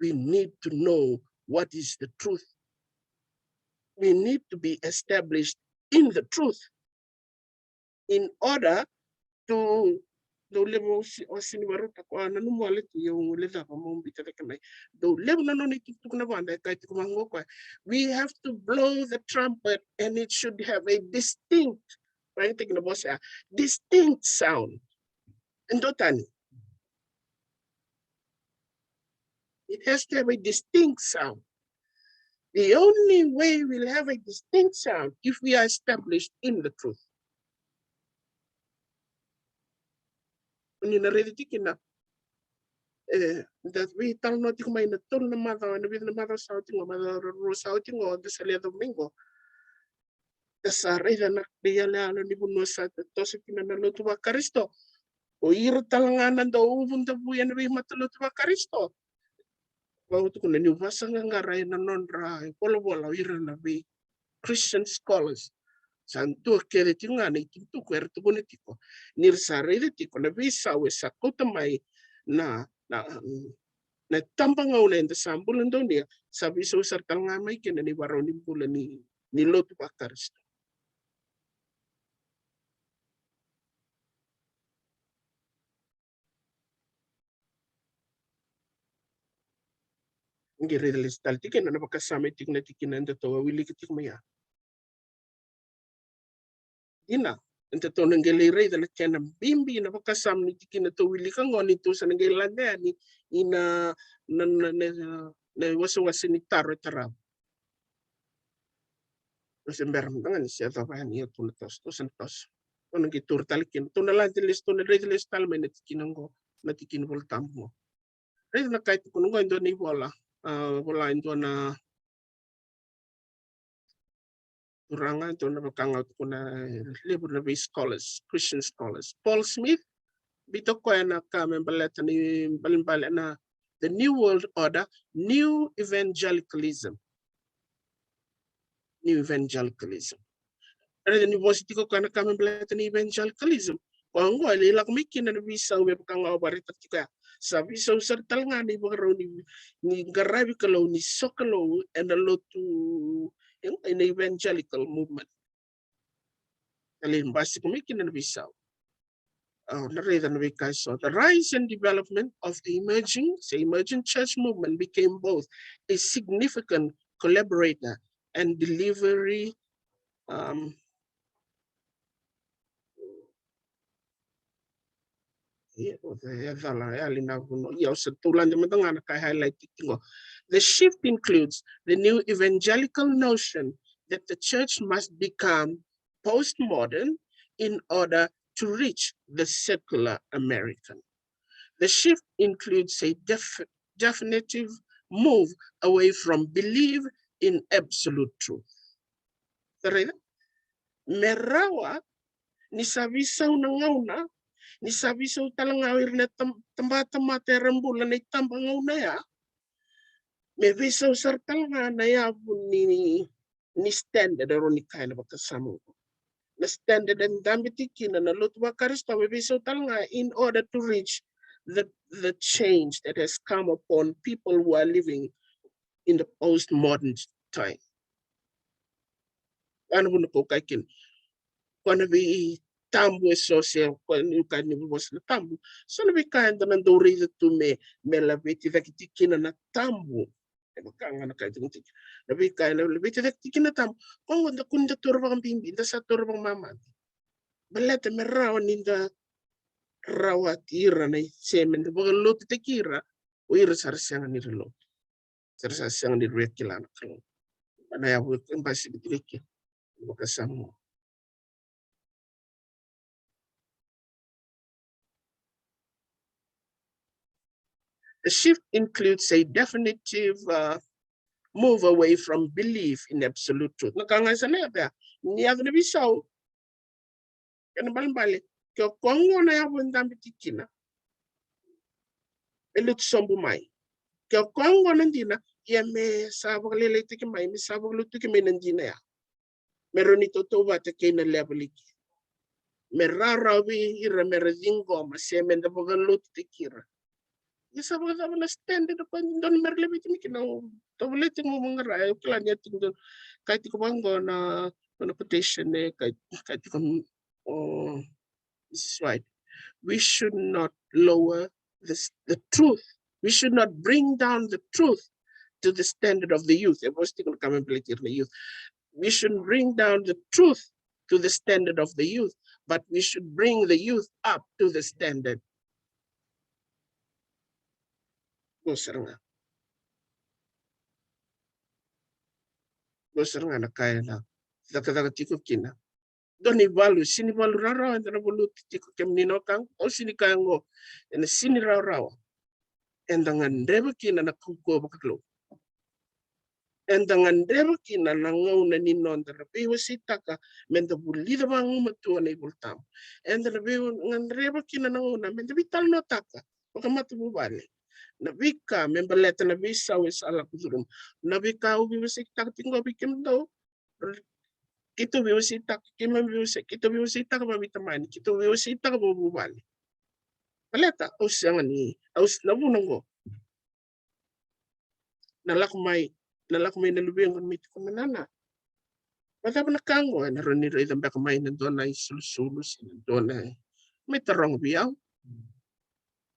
We need to know what is the truth. We need to be established in the truth in order to, dau levu o si, o si ni varuta ko a nanuma wale tu, ia u le cava mo bita cake mai. Dau levu na nona itukutuku na vada e kai tiko vaqo koya. We have to blow the trumpet and it should have a distinct, right? Take na vosa ya. Distinct sound. E dua tani. It has to have a distinct sound. The only way we'll have a distinct sound if we are established in the truth. Ni na raici tiko kina, e, da veitalanoa tiko mai na tolu na macawa, na vica na macawa sa oti qo, macawa rua sa oti qo, da sa lewe mai qo. Da sa raica na veiyaloyalo ni vanua sa toso kina na lotu vaKarisito. O ira tale ga na dau uvu davu ena veimata lotu vaKarisito. Vau tukuna niu vasaqaqara ena nodra volavola o ira na vei Christian scholars. Sa dua kece tiko ga na itukutuku era tukuna tiko. Ni ra sa raica tiko na veisau e sa kauta mai na, na, na tabagauna eda sa bula donuya, sa veisau sara tale ga mai kina na ivarau ni bula ni, ni lotu vaKarisito. Qai raica lesu tale tiko kina na vakasama e tiko na tikina edatou a wilika tiko mai ya. Dina, edatou na qai lai raica na kena bibi na vakasama ni tikina tou wilika qo ni tou sa na qai lade yani ina, na, na, na, na wasewase ni taro e tarava. Tou se bera mada ga ni se yacova yani, ia tou na toso, tou sa na toso. Tou na qai taura tale kina, tou na lade lesu, tou na raica lesu tale mai na tikina qo, na tikina Volatabu qo. Raica na ka e tukuna qo e dua na ivola, a, vola e dua na turaga, e dua na vaka ga au tukuna, e levu na vei scholars, Christian scholars. Paul Smith, biuta o koya na ka me baleta ni balebale na The New World Order, New Evangelicalism. New Evangelicalism. Raica ni vosa tiko o koya na ka me baleta ni evangelicalism. Koya qo e lai lako mai kina na veisau me vaka ga au vakaraitaka tiko ya. Sa veisau sara tale ga na ivakarau ni, ni qaravi Kalou, ni sokalou ena lotu, e, ena evangelical movement. E lai basika mai kina na veisau. Au na raica na veika eso. The rise and development of the emerging, say, emerging church movement became both a significant collaborator and delivery, um, ia, o cei e cala, e yali na vuna. Ia, au sa tou lade mada ga na ka e highlight tiko qo. The shift includes the new evangelical notion that the church must become postmodern in order to reach the secular American. The shift includes a def-, definitive move away from belief in absolute truth. Sa raica? Me rawa ni sa veisau na gauna, ni sa veisau tale ga o ira na tam-, tabatamata era bula na itabagauna ya. Me veisau sara tale ga na yavu ni, ni standard, e rawa ni kaya na vakasama qo. Na standard e dabe tiko kina na lotu vaKarisito, me veisau tale ga in order to reach the, the change that has come upon people who are living in the postmodern time. Ia na vuna kau kaya kina, ko na veitabu eso se, ko ni ka ni vosa na tabu. So na veika eda na dau raica tu me, me laveti cake tiko kina na tabu. E vaka ga na ka e tukuni tiko. Na veika e laveti cake tiko kina na tabu. Ko qo da kua ni da taura vakabibi, da sa taura vakamamada. Baleta me rawa ni da rawati ira na i-, se me da vakalotutaki ira, o ira sa ra sega ni ra lotu. Sa ra sa sega ni ra via kila na Kalou. Na yavu e basika tiko kina. Vakasama. The shift includes a definitive, uh, move away from belief in absolute truth. Na ka ga sa na yavu ya, ni yavu na veisau. Kena balebale, ke o koya qo na yavu e dabe tiko kina, e lutu sobu mai. Ke o koya qo na dina, ia me sa vakalailaitaki mai, me sa vakalututaki mai na dina ya. Me rawa ni tautauvata kei na level i ke. Me rawarawa vei ira me ra ciqoma se me da vakalotutaki ira. Ia sa vakacava na standard o koya e dodonu me ra levei tiko mai kina? Au tovolea tiko meu vaqara, au kila ni a tiko dua, kaya tiko vaqo na, na quotation e kaya, kaya tiko, oh, this is right. We should not lower this, the truth. We should not bring down the truth to the standard of the youth. E vosa tiko na ka me baleti ira na youth. We should bring down the truth to the standard of the youth, but we should bring the youth up to the standard. Qo sara ga. Qo sara ga na ka ena cakacaka tiko kina. Dua na ivalu, sini valu rawarawa eda na valuta tiko, kemuni na wekaqu. Au sini kaya qo, ena sini rawarawa eda gadreva kina na kaukauwa vakalou. Eda gadreva kina na gauna ni noda na veiwaseitaka, meda vulica vagumatua na iVolatabu. Eda na vei, gadreva kina na gauna meda veitalanoataka vakamatavuvale na veika me baleta na veisau e sa lako curuma. Na veika au veiwaseitaka tiko qo vei kemudou, keitou veiwaseitaka, keimami veiwasei, keitou veiwaseitaka vakaveitamani, keitou veiwaseitaka vakavuvale. Baleta au sega ni, au s-, na vuna qo, na lako mai, na lako mai na luvequ me tiko me nana. Vakacava na ka qo? Ena rawa ni raica beka mai na dua na isulusulu se na dua na, me taroga vei au.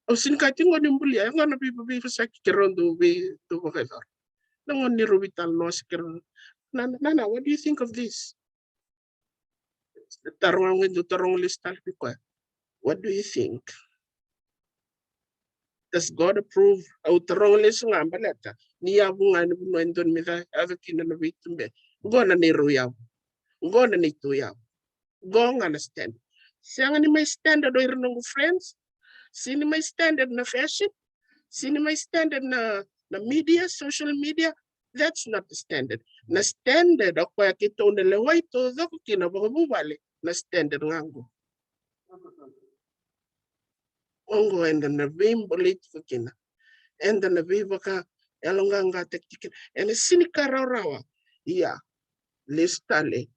Au sini kaya tiko qo ni bulia, e qo na vei, veivosaki keirau dau vei, dau vakayacora. Na gauna ni rau veitalanoa se keirau, "Nana, nana, what do you think of this?" Taroga, au qai dau taroga lesu tale vei koya, "What do you think? Does God approve?" Au taroga lesu ga baleta ni yavu ga ni vanua e dodonu me yaco kina na veituberi. Qo na neirau yavu. Qo na neitou yavu. Qo ga na standard. Sega ni mai standard o ira noqu friends. Sini mai standard na fashion. Sini mai standard na, na media, social media. That's not the standard. Na standard o koya keitou na lewai taucoko kina vakavuvale, na standard ga qo. Oqo eda na veibolei tiko kina. Eda na veivakayaloqaqataki tiko kina. Ena sini ka rawarawa. Ia, lesu tale.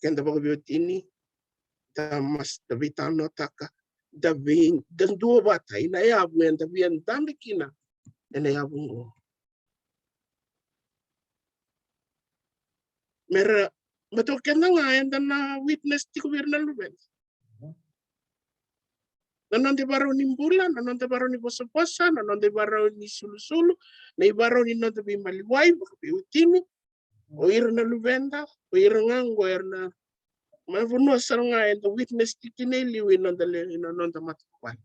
Keda vakaveiwatini, da mas, da veitalanoataka, da vei, da duavata ina yavu eda via dabe kina ena yavu oqo. Me ra, me toka keda ga eda na witness tiko vei ira na luveda. Na noda ivarau ni bula, na noda ivarau ni vosavosa, na noda ivarau ni sulusulu, na ivarau ni noda veimaliwai vakaveiwatini. O ira na luveda, o ira ga qo era na, mai vanua sara ga eda witness tiko kina e liu ina noda le, ina noda matavuvale.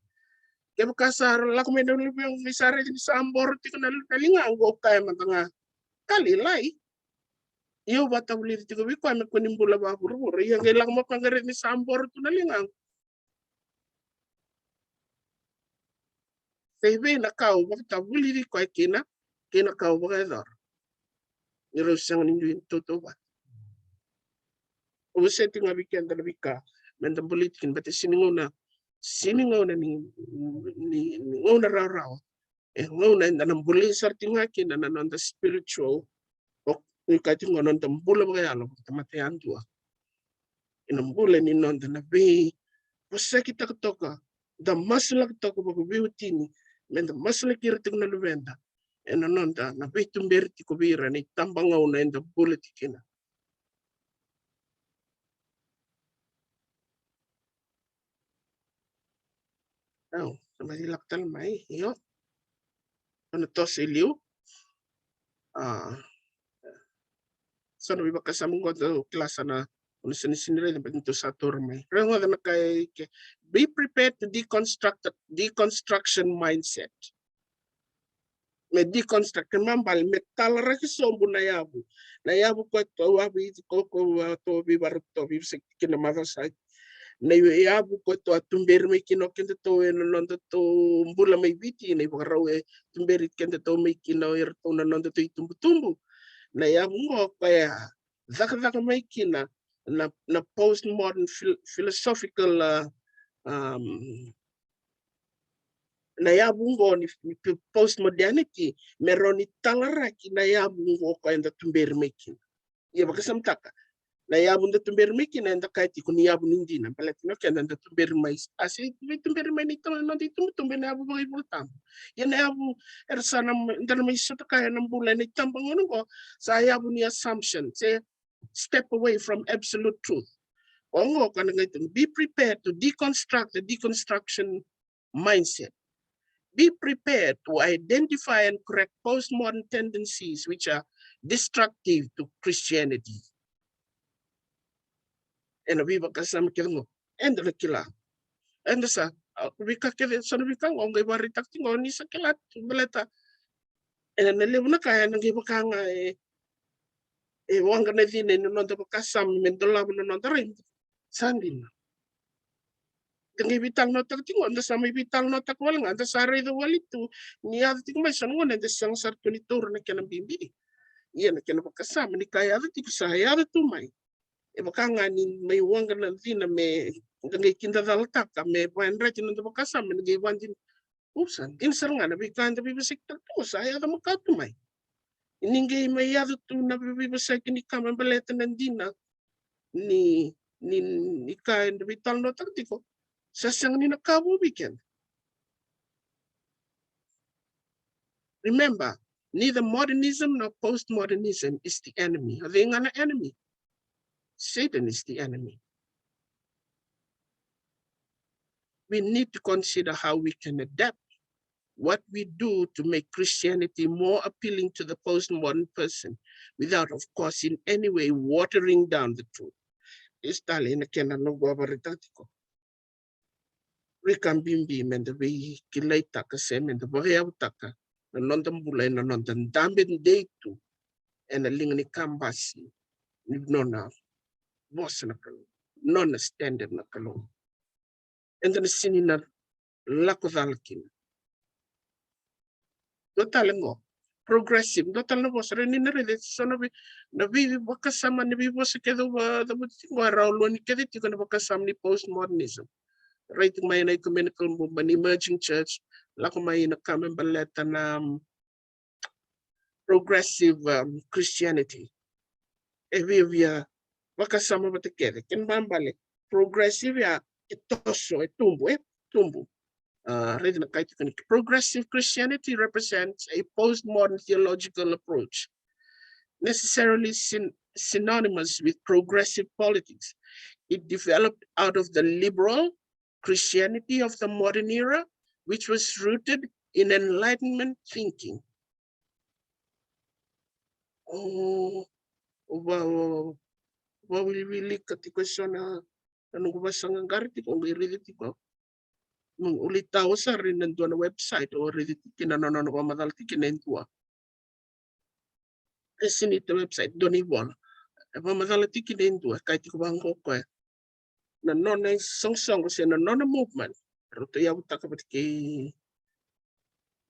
Kevaka sa ra lako mai na luvequ qai sa raici ni sa boro tiko na, na ligaqu, au kaya mada ga, "Ka lailai." Ia au vatavulici tiko vei koya me kua ni bula vakavuravura. Ia qai lako mai o koya qai raici ni sa boro tu na ligaqu. Sa i vei na ka au vakatavulici koya kina kei na ka au vakayacora? Ni rau sega ni dui tautauvata. Au wasea tiko ga vei keda na veika meda bolei tiko kina, baleta sini gauna, sini gauna ni, ni, ni gauna rawarawa. E gauna eda na bolei sara tiko ga kina na noda spiritual, o ni kaya tiko ga noda bula vakayalo vakatamata yadua. Ena bula ni noda na veivosakitaka toka, da masulaka toka vakaveiwatini, meda masulaki ira tiko na luveda ena noda na veituberi tiko vei ira ena itabagauna eda bula tiko kina. Au, sa mai lako tale mai, io. Au na toso i liu. A, so na veivakasama qo dou kila sa na, au na sega ni raica baleta ni dou sa taura mai. Rogoca na ka e ke. Be prepared to deconstruct, deconstruction mindset. Me deconstruct, me bale, me talaraki sobu na yavu. Na yavu ko tou a vei, ko, ko, a tou veivarau, tou veivosaki kina macawa sa. Na yavu ko tou a tuberi mai kina o kedatou ena nodatou bula mai Viti, na ivakarau e tuberi kedatou mai kina o iratou na nodatou itubutubu. Na yavu qo koya cakacaka mai kina na, na postmodern phil-, philosophical, uh, um, na yavu qo ni, ni postmodernity, me rawa ni talaraki na yavu qo koya eda tuberi mai kina. Ia vakasamataka, Na yavu da tuberi mai kina eda kaya tiko ni yavu ni dina, baleta na keda da tuberi mai, a se veituberi mai ni tama na noda itubutubu ena yavu vakaivolatabu. Ia na yavu era sa na, da na mai sotakaya na bula ena itabagone oqo, sa yavu ni assumption, se step away from absolute truth. Oqo ka na qai tukuna, be prepared to deconstruct the deconstruction mindset. Be prepared to identify and correct postmodern tendencies which are destructive to Christianity. Ena veivakasama kece qo, eda na kila. Eda sa, a, veika kece, so na veika qo qai vakaraitaka tiko qo ni sa kila tu, baleta ena levu na ka ena qai vaka ga e, e waqa na cina ena noda vakasama me dolava na noda rai. Sa dina. Da qai veitalanoataka tiko, da sa mai veitalanoataka wale ga, da sa raica wale tu ni yaco tiko mai so na gauna eda sega sara tu ni taura na kena bibi. Ia na kena vakasama ni ka yaco tiko sa yaco tu mai. E vaka ga ni mai waqa na cina me da qai kidacalataka, me vakayadrati na noda vakasama, me da qai vakadina. Ups, sa dina sara ga na veika eda veivosakitaka tiko, sa yaco makawa tu mai. Ni qai mai yaco tu na veivosaki ni ka me baleta na dina ni, ni, ni ka eda veitalanoataka tiko, sa sega ni na ka vou vei keda. Remember, neither modernism nor postmodernism is the enemy. O cei ga na enemy? Satan is the enemy. We need to consider how we can adapt what we do to make Christianity more appealing to the postmodern person without, of course, in any way watering down the truth. Isa tale na kena noqu vakaraitaka tiko. Veika bibi me da veikilaitaka se me da vakayavutaka na noda bula ena noda dabe dei tu ena liga ni kabasi ni nona vosa na Kalou, nona standard na Kalou. Eda na sega ni na lako cala kina. Dua tale qo, progressive, dua tale na vosa, raica ni na raica so na vei, na veivakasama, na veivosa kece au vakacavuta tiko qo, e rawa lua ni kece tiko na vakasama ni postmodernism. Raica tiko mai na ecumenical movement, emerging church, lako mai na ka me baleta na, um, progressive, um, Christianity. E viavia vakasama vata kece. Kena ibalebale, progressive ya e toso, e tubu, e tubu. Uh, raica na ka e tukuni. Progressive Christianity represents a postmodern theological approach, necessarily syn-, synonymous with progressive politics. It developed out of the liberal Christianity of the modern era, which was rooted in Enlightenment thinking. O, o va, o va, wilika tiko eso na, na noqu vasaqaqara tiko, qai raica tiko. Mo, o lai tau sara ina dua na website, o raica tiko kina na nona vakamacala tiko kina e dua. E sega ni website, dua na ivola. E vakamacala tiko kina e dua, e kaya tiko vaqo o koya. Na nona isoqosoqo se na nona movement. Ratou yavutaka vata kei,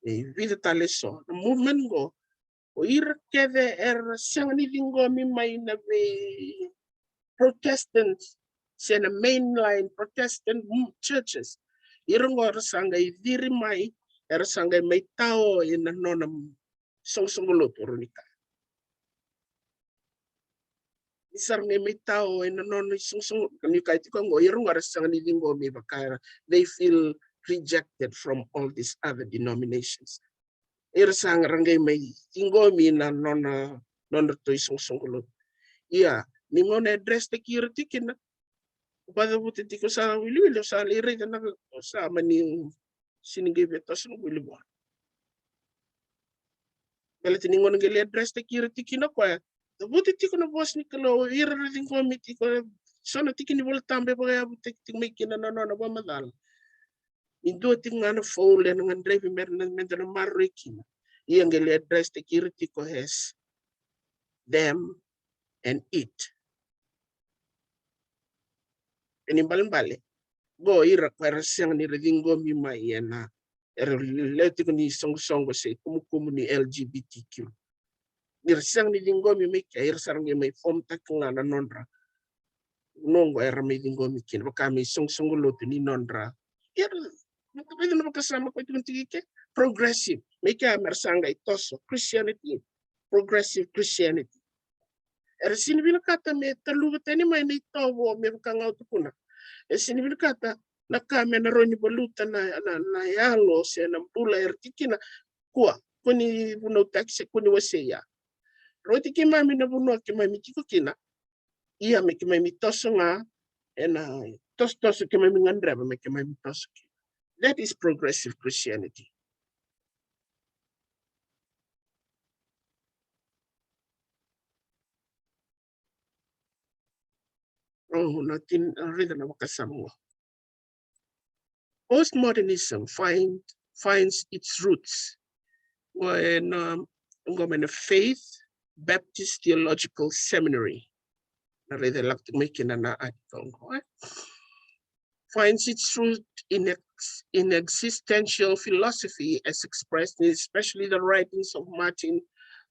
e, vica tale eso. Na movement qo, o ira kece era sega ni ciqomi mai na vei Protestant se na mainline Protestant, mm, churches. Ira qo era sa qai ciri mai, era sa qai mai tao ina nona soqosoqo lotu, o rau ni kaya. Ni sa ra qai mai tao ena nona isoqosoqo, ni kaya tiko qo, ira qo era sega ni ciqomi vaka era, they feel rejected from all these other denominations. Ira sa ra qai mai ciqomi na nona, nodratou isoqosoqo lotu. Ia, ni gauna e address taki ira tiko kina, vakacavuta tiko sa wiliwili, o sa lai raica na, o sa mani sega ni qai via toso na wili vua. Baleta ni gauna qai lai address taki ira tiko kina o koya, cavuta tiko na vosa ni Kalou, ira ra ciqomi tiko, so na tiki ni Volatabu e vakayavutaki tiko mai kina na nona vakamacala. Ni dua tiko ga na foul ena gadrevi me ra na, me da na maroroi kina. Ia qai lai address taki ira tiko as them and it. Kena ibalebale, qo ira ko era sega ni ra ciqomi mai ena, era lewe tiko ni soqosoqo se kumukumu ni L G B T Q. Ni ra sega ni ciqomi mai kea, ira sa ra qai mai form taki ga na nodra. Noqo era mai ciqomi kina, vaka mai soqosoqo lotu ni nodra. Ia, na ka vei na vakasama ko tukuna tiko i ke, progressive. Mai kea me ra sa qai toso, Christianity, progressive Christianity. Era sini vinakata me taluva tani mai na itovo me vaka ga au tukuna. E sini vinakata na ka me na rawa ni valuta na, na, na yalo se na bula era tiko kina. Kua, kua ni vunautaki se kua ni wasea. Rauti keimami na vanua keimami tiko kina. Ia me keimami toso ga ena tosotoso keimami gadreva me keimami toso kina. That is progressive Christianity. Oh, na tin, raica na vakasama qo. Postmodernism find, finds its roots when, um, qo mai na Faith Baptist Theological Seminary. Na raica e lako tiko mai kina na article qo, e? Finds its root in ex-, in existential philosophy as expressed in especially the writings of Martin,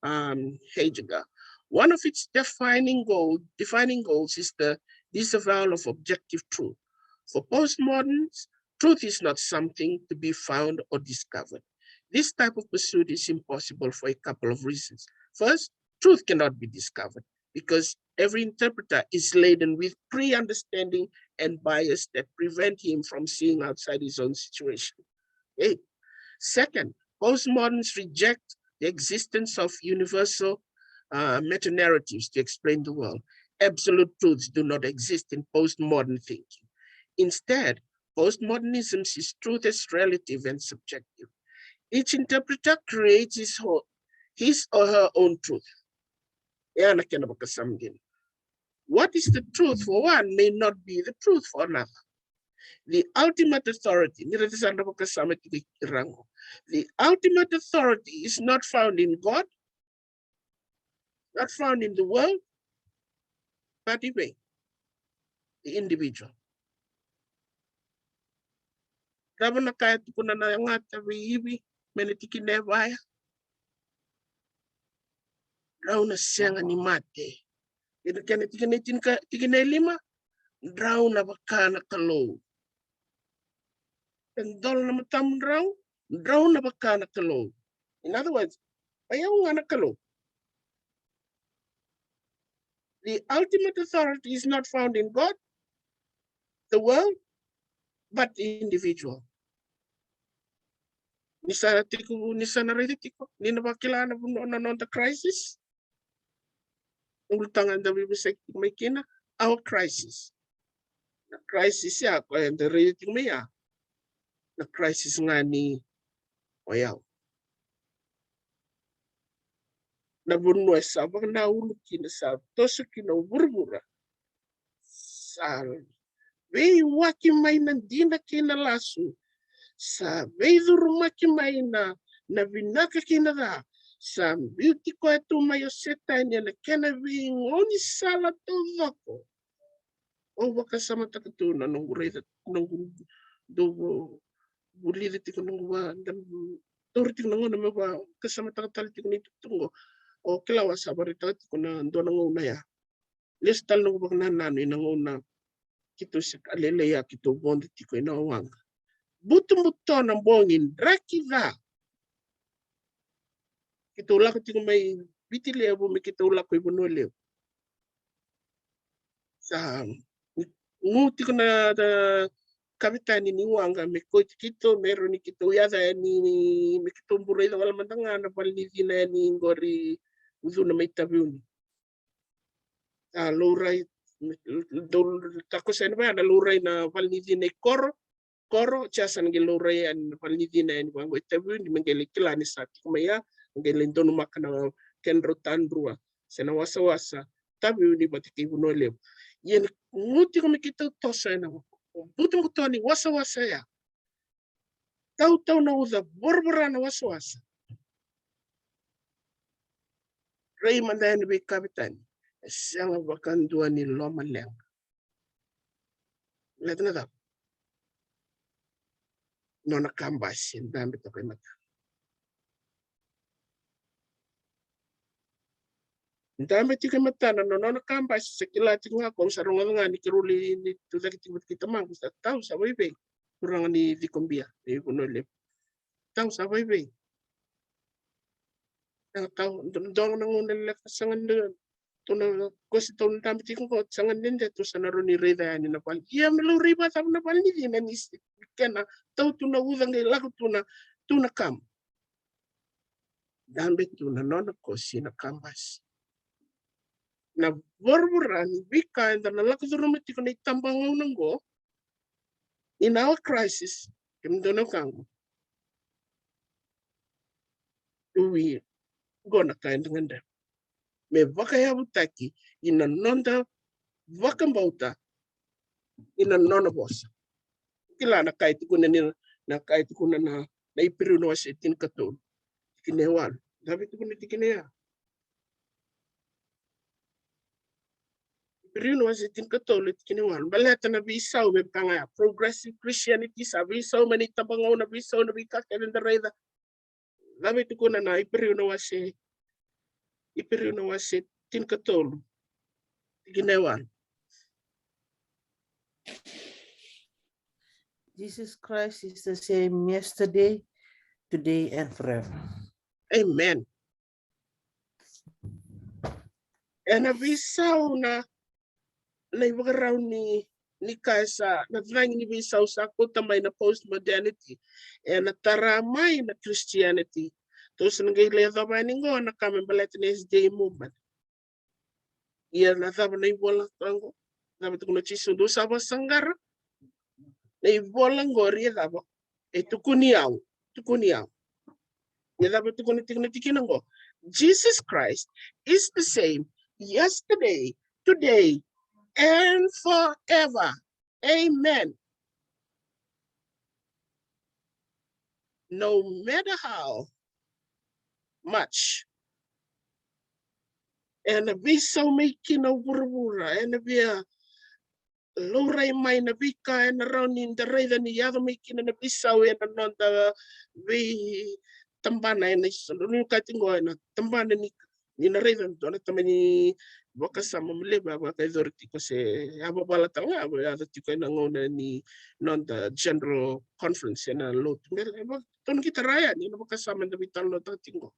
um, Heidegger. One of its defining goal, defining goals is the disavowal of objective truth. For postmoderns, truth is not something to be found or discovered. This type of pursuit is impossible for a couple of reasons. First, truth cannot be discovered because every interpreter is laden with pre-understanding and bias that prevent him from seeing outside his own situation. Okay. Second, postmoderns reject the existence of universal, uh, meta-narratives to explain the world. Absolute truths do not exist in postmodern thinking. Instead, postmodernism sees truth as relative and subjective. Each interpreter creates his, ho-, his or her own truth. E a na kena vakasama dina. What is the truth for one may not be the truth for another. The ultimate authority, ni raica sara na vakasama tiko i ra qo. The ultimate authority is not found in God, not found in the world, but in the individual. Cava na ka e tukuna na yagata vei Ivi mai na tikina e va ya? Drau na sega ni mate. Ena kena tikina e tinika, tikina e lima, drau na vaka na Kalou. E dola na matamudrau, drau na vaka na Kalou. In other words, o yau ga na Kalou. The ultimate authority is not found in God, the world, but the individual. Ni sa tiko, ni sa na raica tiko, ni na vakila na vanua na noda crisis. Ulutaga eda veivosaki tiko mai kina, our crisis. Na crisis ya, koya eda raica tiko mai ya. Na crisis ga ni o yau. Na vanua e sa vakanaulu kina, sa toso kina o vuravura. Sa veiwaki mai na dina kei na lasu. Sa veicurumaki mai na, na vinaka kei na ca. Sa biuti koya tu mai o Setani ena kena veigaunisala taucoko. Au vakasamataka tu na noqu raica, noqu dau vu-, vulica tiko, noqu va, da, taura tiko na gauna me vakasamataka tale tiko na itukutuku qo. O kila, au a sa vakaraitaka tiko na dua na gauna ya. Lesu tale noqu vakanananu ina gauna keitou se ka lailai ya, keitou vodo tiko ina waqa. Butobuto na bogi draki ca. Keitou lako tiko mai Viti Levu me keitou lako i Vanua Levu. Sa gu tiko na, na kavetani ni waqa me kauti keitou, me rawa ni keitou yaco yani, me keitou bau raica wale mada ga na vale ni cina yani qori, ucuna mai Taveuni. A, laurai, dau takoso yani vaya na laurai na vale ni cina i Koro. Koro, jia sa na qai laurai yani na vale ni cina yani vaqo i Taveuni, me qai lai kila ni sa tiko mai ya, me qai lai donumaka na kedrau tadrua se na wasawasa Taveuni vata kei Vanua Levu. Ia ni gu tiko me keitou toso ena butobuto ni wasawasa ya. Tautau na uca, voravora na wasawasa. Rai mada yani vei kavetani, e sega vakadua ni lomaleqa. Baleta na cava? Nona kabasi e dabe toka e matana. Dabe tiko e matana na nona kabasi, sa kila tiko ga, ko sa rogoca ga ni keirau lai tucake tiko vata kei tamaqu, sa tau, sa vaivei. Turaga ni Cikobia, ni Vanua Levu. Tau, sa vaivei. Sa tau, dodonu na gauna lekaleka, sega ni, tou na kosi tou na dabe tiko qo, sega ni dede, tou sa na rawa ni raica yani na vale. Ia me laurai vakacava na vale ni cina ni se kena tau tu na uca qai lako tu na, tu na kama. Dabe tu na nona kosi na kabasi. Na voravora ni veika eda na lako curuma tiko na itabagauna qo, in our crisis, kemudou na wekaqu. Ui, qo na ka eda gadreva me vakayavutaki ina noda vakabauta, ina nona vosa. Kila na ka e tukuna ni, na ka e tukuna na, na Iperiu na wase tinikatolu, tikina e walu. Cava e tukuna tikina ya? Iperiu na wase tinikatolu, tikina e walu. Baleta na veisau, me vaka ga ya, progressive Christianity, sa veisau mai na itabagauna, veisau na veika kece eda raica. Cava e tukuna na Iperiu na wase, Iperiu na wase tinikatolu, tikina e walu. Jesus Christ is the same yesterday, today, and forever. Amen. Ena veisau na, na ivakarau ni, ni ka e sa, na cagi ni veisau sa kauta mai na postmodernity, ena tara mai na Christianity. Tou sa na qai lai yacova yani qo na ka me baleta na S D A movement. Ia na cava na ivola ka qo? Cava tukuna o Jisu, dou sa vakasaqara? Na ivola qori e cava? E tukuni au, tukuni au. Ia cava e tukuna tiko na tikina qo? Jesus Christ is the same yesterday, today, and forever. Amen. No matter how much ena veisau mai kina o vuravura, ena via laurai mai na veika ena rawa ni da raica ni yaco mai kina na veisau ena noda veitabana ena isoqo ni kati qo ena tabana ni, ni na raica dua na tamani vakasama levu a vakayacori tiko se a vavala tale ga a yaco tiko ena gauna ni noda general conference ena lotu. Me, me, tou na qai tara yani na vakasama eda veitalanoataka tiko qo.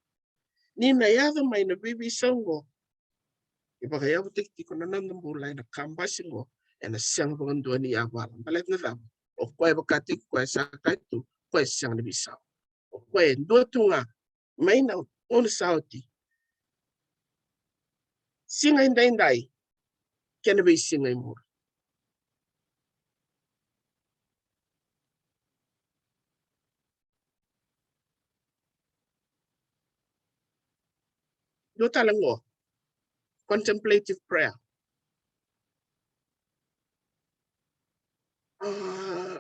Ni na yaco mai na veiveisau qo, e vakayavutaki tiko na noda bula ena kabasi qo, ena sega vakadua ni yavala. Baleta na cava? O koya e vakataki koya sa kaya tu, koya e sega ni veisau. O koya e dua tu ga mai na gauna sa oti, siga edaidai kei na veisiga e muri. Dua tale qo, contemplative prayer. Ah,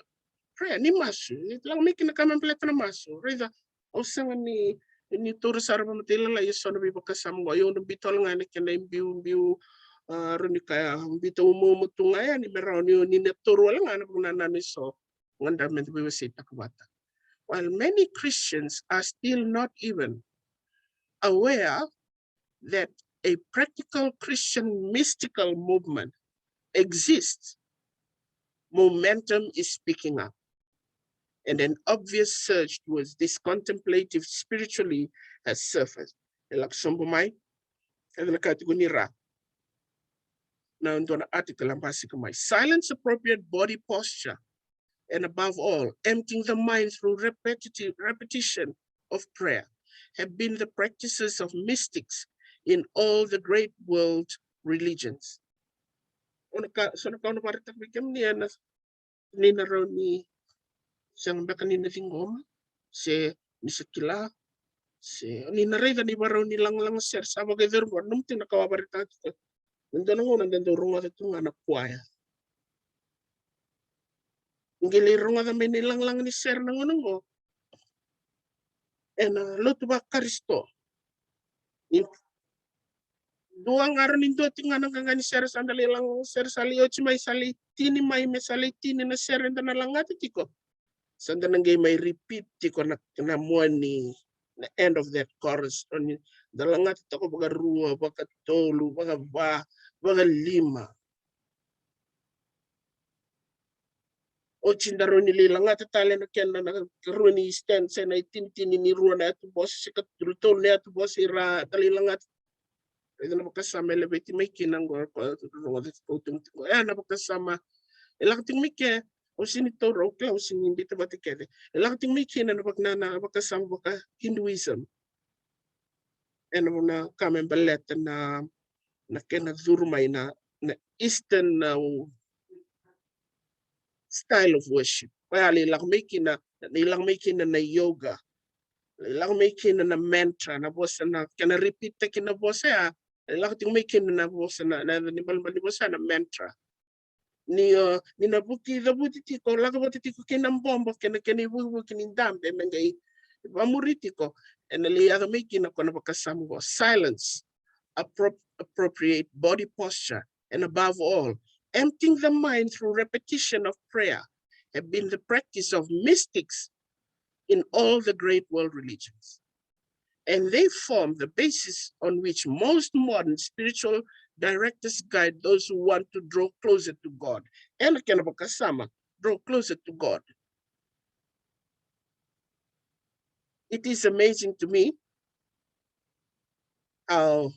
prayer ni masu, ni lako mai kina ka me baleta na masu. Raica, au sega ni, ni taura sara vakamatailalai e so na veivakasama qo. Au na biuta wale ga na kena ibiubiu, ah, rawa ni kaya biuta umauma tu ga yani me rawa ni, ni na taura wale ga na vakanananu e so. Gadreva meda veiwaseitaka vata. While many Christians are still not even aware that a practical Christian mystical movement exists, momentum is picking up, and an obvious surge towards this contemplative spiritually has surfaced. E lako sobu mai, e na ka tiko ni ra. Na dua na article a basika mai. Silence appropriate body posture and above all, emptying the mind through repetitive, repetition of prayer have been the practices of mystics in all the great world religions. O na ka, so na ka au na vakaraitaka vei kemuni ena, ni na rawa ni sega beka ni na ciqoma, se ni sa kila, se ni na raica ni varau ni lagalaga sere sa vakayacori qo, nomu tiko na ka au a vakaraitaka tiko. Na dua na gauna da dau rogoca tu ga na kuaya. Qai lai rogoca mai na ilagalaga ni sere na gauna qo ena lotu vaKarisito. Ni dua ga, rawa ni dua tiko ga na qaqa ni sere sa da lai lagalaga sere, sa lai oti mai, sa lai tini mai, me sa lai tini na sere da na lagata tiko. Sa da na qai mai repeat tiko na, na mua ni, na end of that chorus. Oni da lagata toka vakarua, vakatolu, vakava, vakalima. Oti da rawa ni lai lagata tale na kena na karua ni stanza, na itinitini ni rua na yatu vosa, se katolu na yatu vosa, i ra da lai lagata. Raica na vakasama e laveti mai kina qo, ko rogoca tiko, tiko, tiko. E na vakasama e lako tiko mai ke, au sini taura, au kila au sini bita vata kece. E lako tiko mai kina na vak-, na, na vakasama vaka Hinduism. E na, na ka me baleta na, na kena curu mai na, na Eastern, na style of worship. Koya lai lako mai kina, lai lako mai kina na yoga. Lai lako mai kina na mantra, na vosa, na kena repeat taki na vosa ya. Lai lako tiko mai kina na vosa, na, na, ni balebale ni vosa na mantra. Ni, o, ni na vuki cavuti tiko, lako vata tiko kei na bobo, kei na, kei na ivukivuki ni dabe, me qai vamuri tiko. E na lai yaco mai kina ko na vakasama qo, silence, appro-, appropriate body posture, and above all, emptying the mind through repetition of prayer have been the practice of mystics in all the great world religions. And they form the basis on which most modern spiritual directors guide those who want to draw closer to God. E na kena vakasama, draw closer to God. It is amazing to me how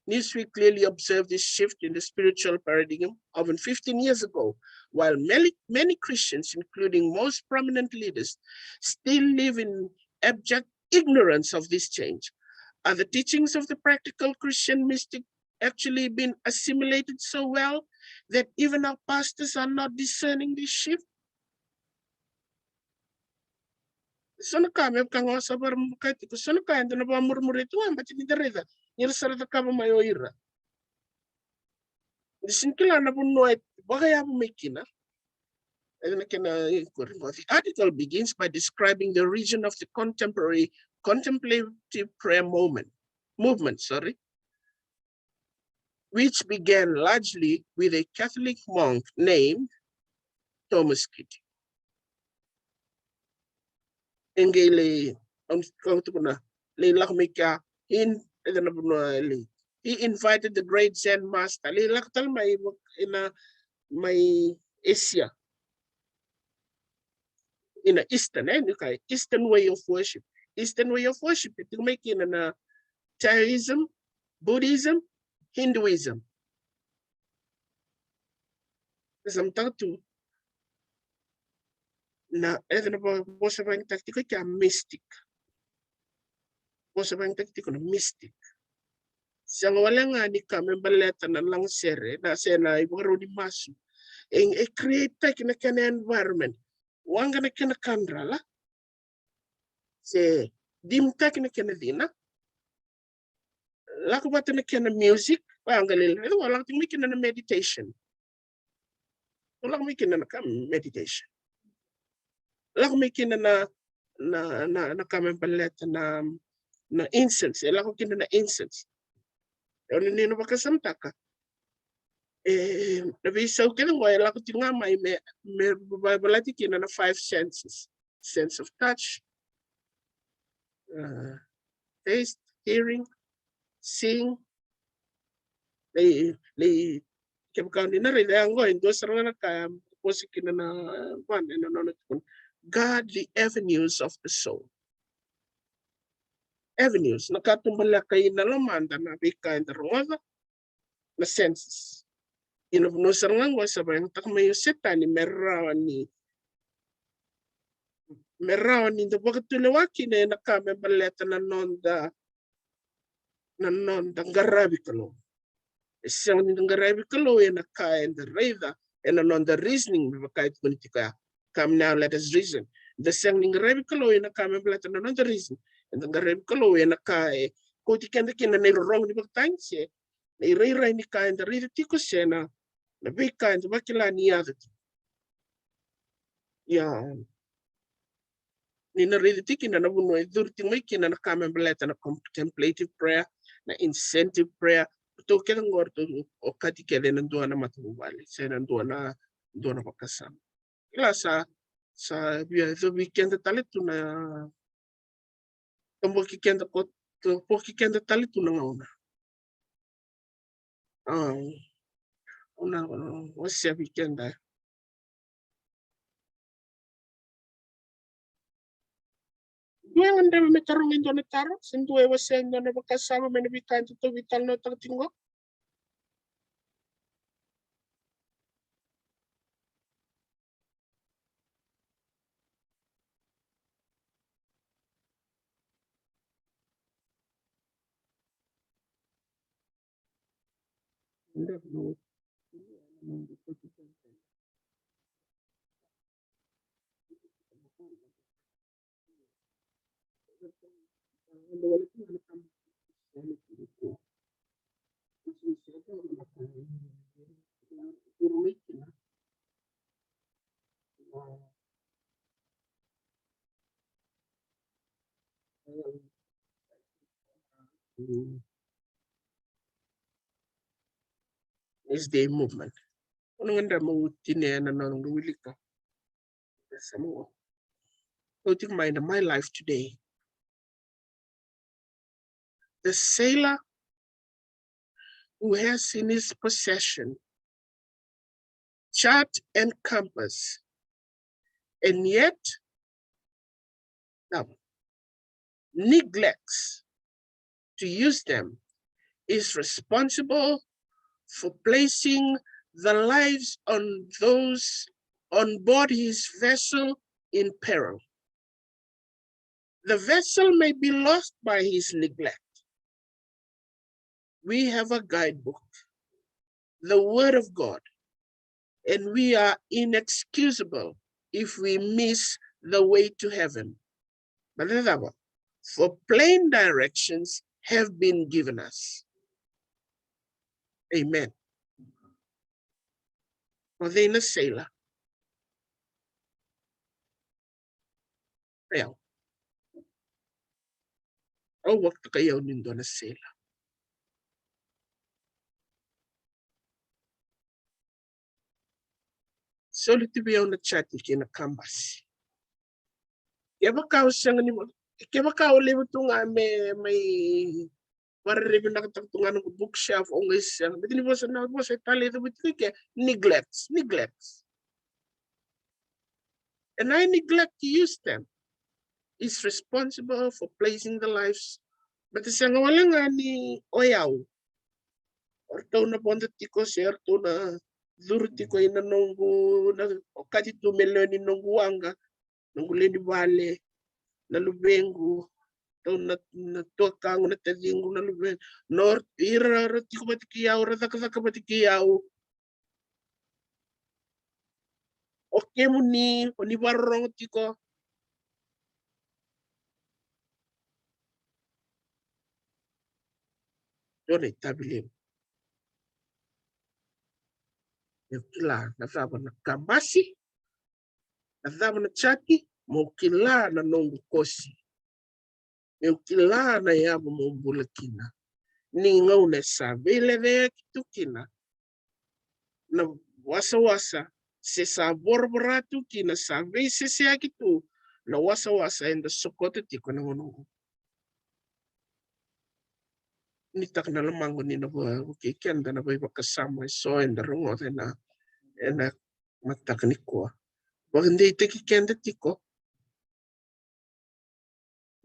Newsweek clearly observed this shift in the spiritual paradigm. Over fifteen years ago, while many, many Christians, including most prominent leaders, still live in abject ignorance of this change, are the teachings of the practical Christian mystic actually been assimilated so well that even our pastors are not discerning this shift? So na ka me vaka ga au sa vakamamautaka tiko, so na ka eda na vakamurimuri tu ga, baleta ni da raica ni ra sa ra cakava mai o ira. Ni sini kila na vanua e vakayavu mai kina. E na kena, e, qori qo. The article begins by describing the origin of the contemporary contemplative prayer moment, movement, sorry, which began largely with a Catholic monk named Thomas Keating. E qai lai, au na tukuna, lai lako mai kea, in, e na vanua lai. He invited the great Zen master, lai lako tale mai, e na, mai Asia. E na Eastern, e, ni kaya, Eastern way of worship. Eastern way of worship, e tiko mai kina na Taoism, Buddhism, Hinduism. Sa mataka tu na, e na vo-, vosa vakayagataki tiko kea mystic. Vosa vakayagataki tiko na mystic. Sega wale ga ni ka me baleta na lagasere, na se na ivakarau ni masu. E, e create taki na kena environment. Waqa na kena kadrala. Se dimitaki na kena cina. Lako vata na kena music, waqa lele. E lako tiko mai kina na meditation. Lako mai kina na ka meditation. Lako mai kina na, na, na, na ka me baleta na, na incense. E lako kina na incense. E o ni na vakasamataka. E, na veisau kece qo e lako tiko ga mai me, me va-, valati kina na five senses. Sense of touch, uh, taste, hearing, seeing. Lai, lai, kevaka ni na raica ya qo, e dua sara ga na ka, vosa kina na, vane, na nona tukuna. Guard the avenues of the soul. Avenues, na ka tu baleka ina lomada, na veika eda rogoca, na senses. Ina vanua sara ga qo sa vakayagataka mai o Setani me rawa ni, me rawa ni da vakatulewa kina ena ka me baleta na noda, na noda qaravi Kalou. E sega ni da qaravi Kalou ena ka eda raica, ena noda reasoning, me vaka e tukuni tiko ya. Come now, let us reason. Da sega ni qaravi Kalou ena ka me baleta na noda reason. Eda qaravi Kalou ena ka e kauti keda kina na irorogo ni vakatagi se na irairai ni ka eda raica tiko se na, na veika eda vakila ni yaco tiko. Ia, ni na raica tiko kina na vanua e curu tiko mai kina na ka me baleta na contemplative prayer, na intensive prayer. Ratou kece qo ratou okati kece ena dua na matavuvale se na dua na, dua na vakasama. Kila sa, sa via yacovi keda tale tu na, toboki keda ko, toboki keda tale tu na gauna. A, au na, au na wasea vei keda. Dua e gadreva me taroga e dua na taro, se dua e wasea e dua na vakasama mai na veika eda tou veitalanoataka tiko qo. Is the movement. Ono nga da mo tine na no wilika. Samoa. Floating mind in my life today. The sailor who has in his possession chart and compass, and yet now neglects to use them is responsible for placing the lives on those on board his vessel in peril. The vessel may be lost by his neglect. We have a guidebook, the Word of God, and we are inexcusable if we miss the way to heaven. Baleta na cava? For plain directions have been given us. Amen. O cei na sailor? Io. Au vakatokai au ni dua na sailor. Soli tu vei au na chart kei na compass. Kevaka au sega ni, kevaka au levu tu ga me mai vakararavi vinakataka tu ga noqu bookshelf, au qai sega. Baleta ni vosa, na vosa e tale e cavuti ke, neglect, neglect. And I neglect to use them is responsible for placing the lives. Baleta sega wale ga ni o yau, o ratou na vodo tiko se o ratou na curu tiko ina noqu, na okati tu me lewe ni noqu waqa, noqu lewe ni vale, na luvequ, ratou na, na tuakaqu, na taciqu, na luvequ, na o ira ra tiko vata kei au, ra cakacaka vata kei au. O kemuni, o ni vakarorogo tiko. Dua na itavi levu. Meu kila na cava na kabasi, na cava na chart, meu kila na noqu kosi. Meu kila na yavu meu bula kina. Ni gauna sa veilecayaki tu kina na wasawasa, se sa voravora tu kina, sa veiseseyaki tu na wasawasa eda sokota tiko ena gauna oqo. Ni taka na lomaqu ni na vukei keda na veivakasama eso eda rogoca ena, ena mataka nikua. Vakadeitaki keda tiko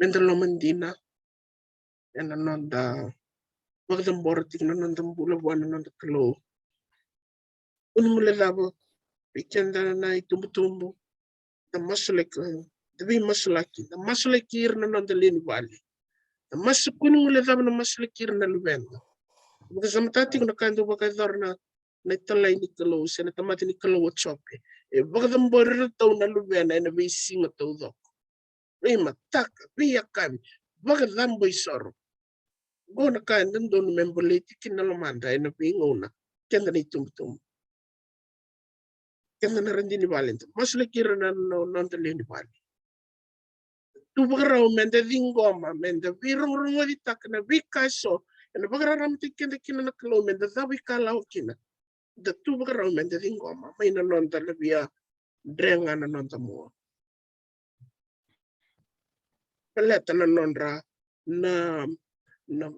meda lomadina ena noda vakacabora tiko na noda bula vua na noda Kalou. Kua ni guilecava vei keda na itubutubu, da masulaki, da veimasulaki, da masulaki ira na noda lewe ni vale. Da masu, kua ni guilecava na masulaki ira na luveda. Vakasamataka tiko na ka e dau vakayacora na, na italai ni Kalou se na tamata ni Kalou o Jope. E vakacabori iratou na luvena ena veisiga taucoko. Veimataka, veiyakavi, vakacabo isoro. Qo na ka e dodonu me bolei tiko kina na lomada ena veigauna. Keda na itubutubu, keda na radini vale, da masulaki ira na, na, na noda lewe ni vale. Tu vakarau meda ciqoma, meda veirogorogocitaka na veika eso ena vakararamataki keda kina na Kalou, meda cavuikalawa kina. Da tu vakarau meda ciqoma mai na noda na via drega na noda mua. Baleta na nodra na, na,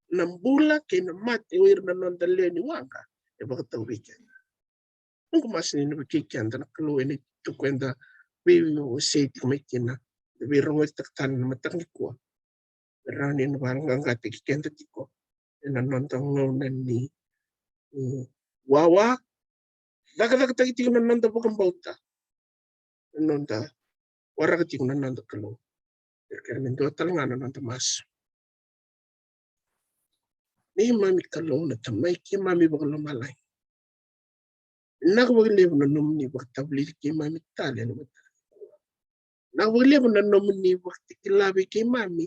na bula kei na mate o ira na noda lewe ni waqa e vakatau vei keda. Noqu masu ni na vukei keda na Kalou ena itukutuku eda veiwasei tiko mai kina. da veirogoitaka tale na mataka nikua. Me rawa ni na vaqaqataki keda tiko ena noda gauna ni, mm, wawa, cakacakataki tiko na noda vakabauta, na noda waraka tiko na noda Kalou. Kere me dua tale ga na noda masu. Neimami Kalou na Tamai keimami vakalomalagi. Vinaka vakalevu na nomuni vakatavulici keimami tale ena mataka. Vinaka vakalevu na nomuni vakatakila vei keimami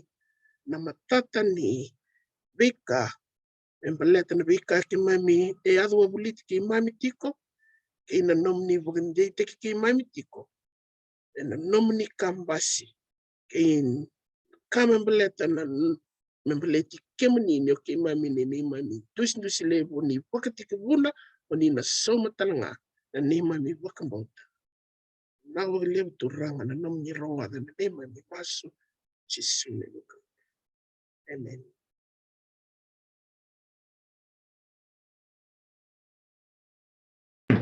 na matata ni veika me baleta na veika keimami e yaco wavoliti keimami tiko, kei na nomuni vakadeitaki keimami tiko ena nomuni kabasi, kei na ka me baleta na, me baleti kemuni ni o keimami na neimami dusidusi levu ni vakatekivuna, o ni na sauma tale ga na neimami vakabauta. Vinaka vakalevu Turaga na nomuni rogoca na neimami masu, Jisu na neimami. Amen.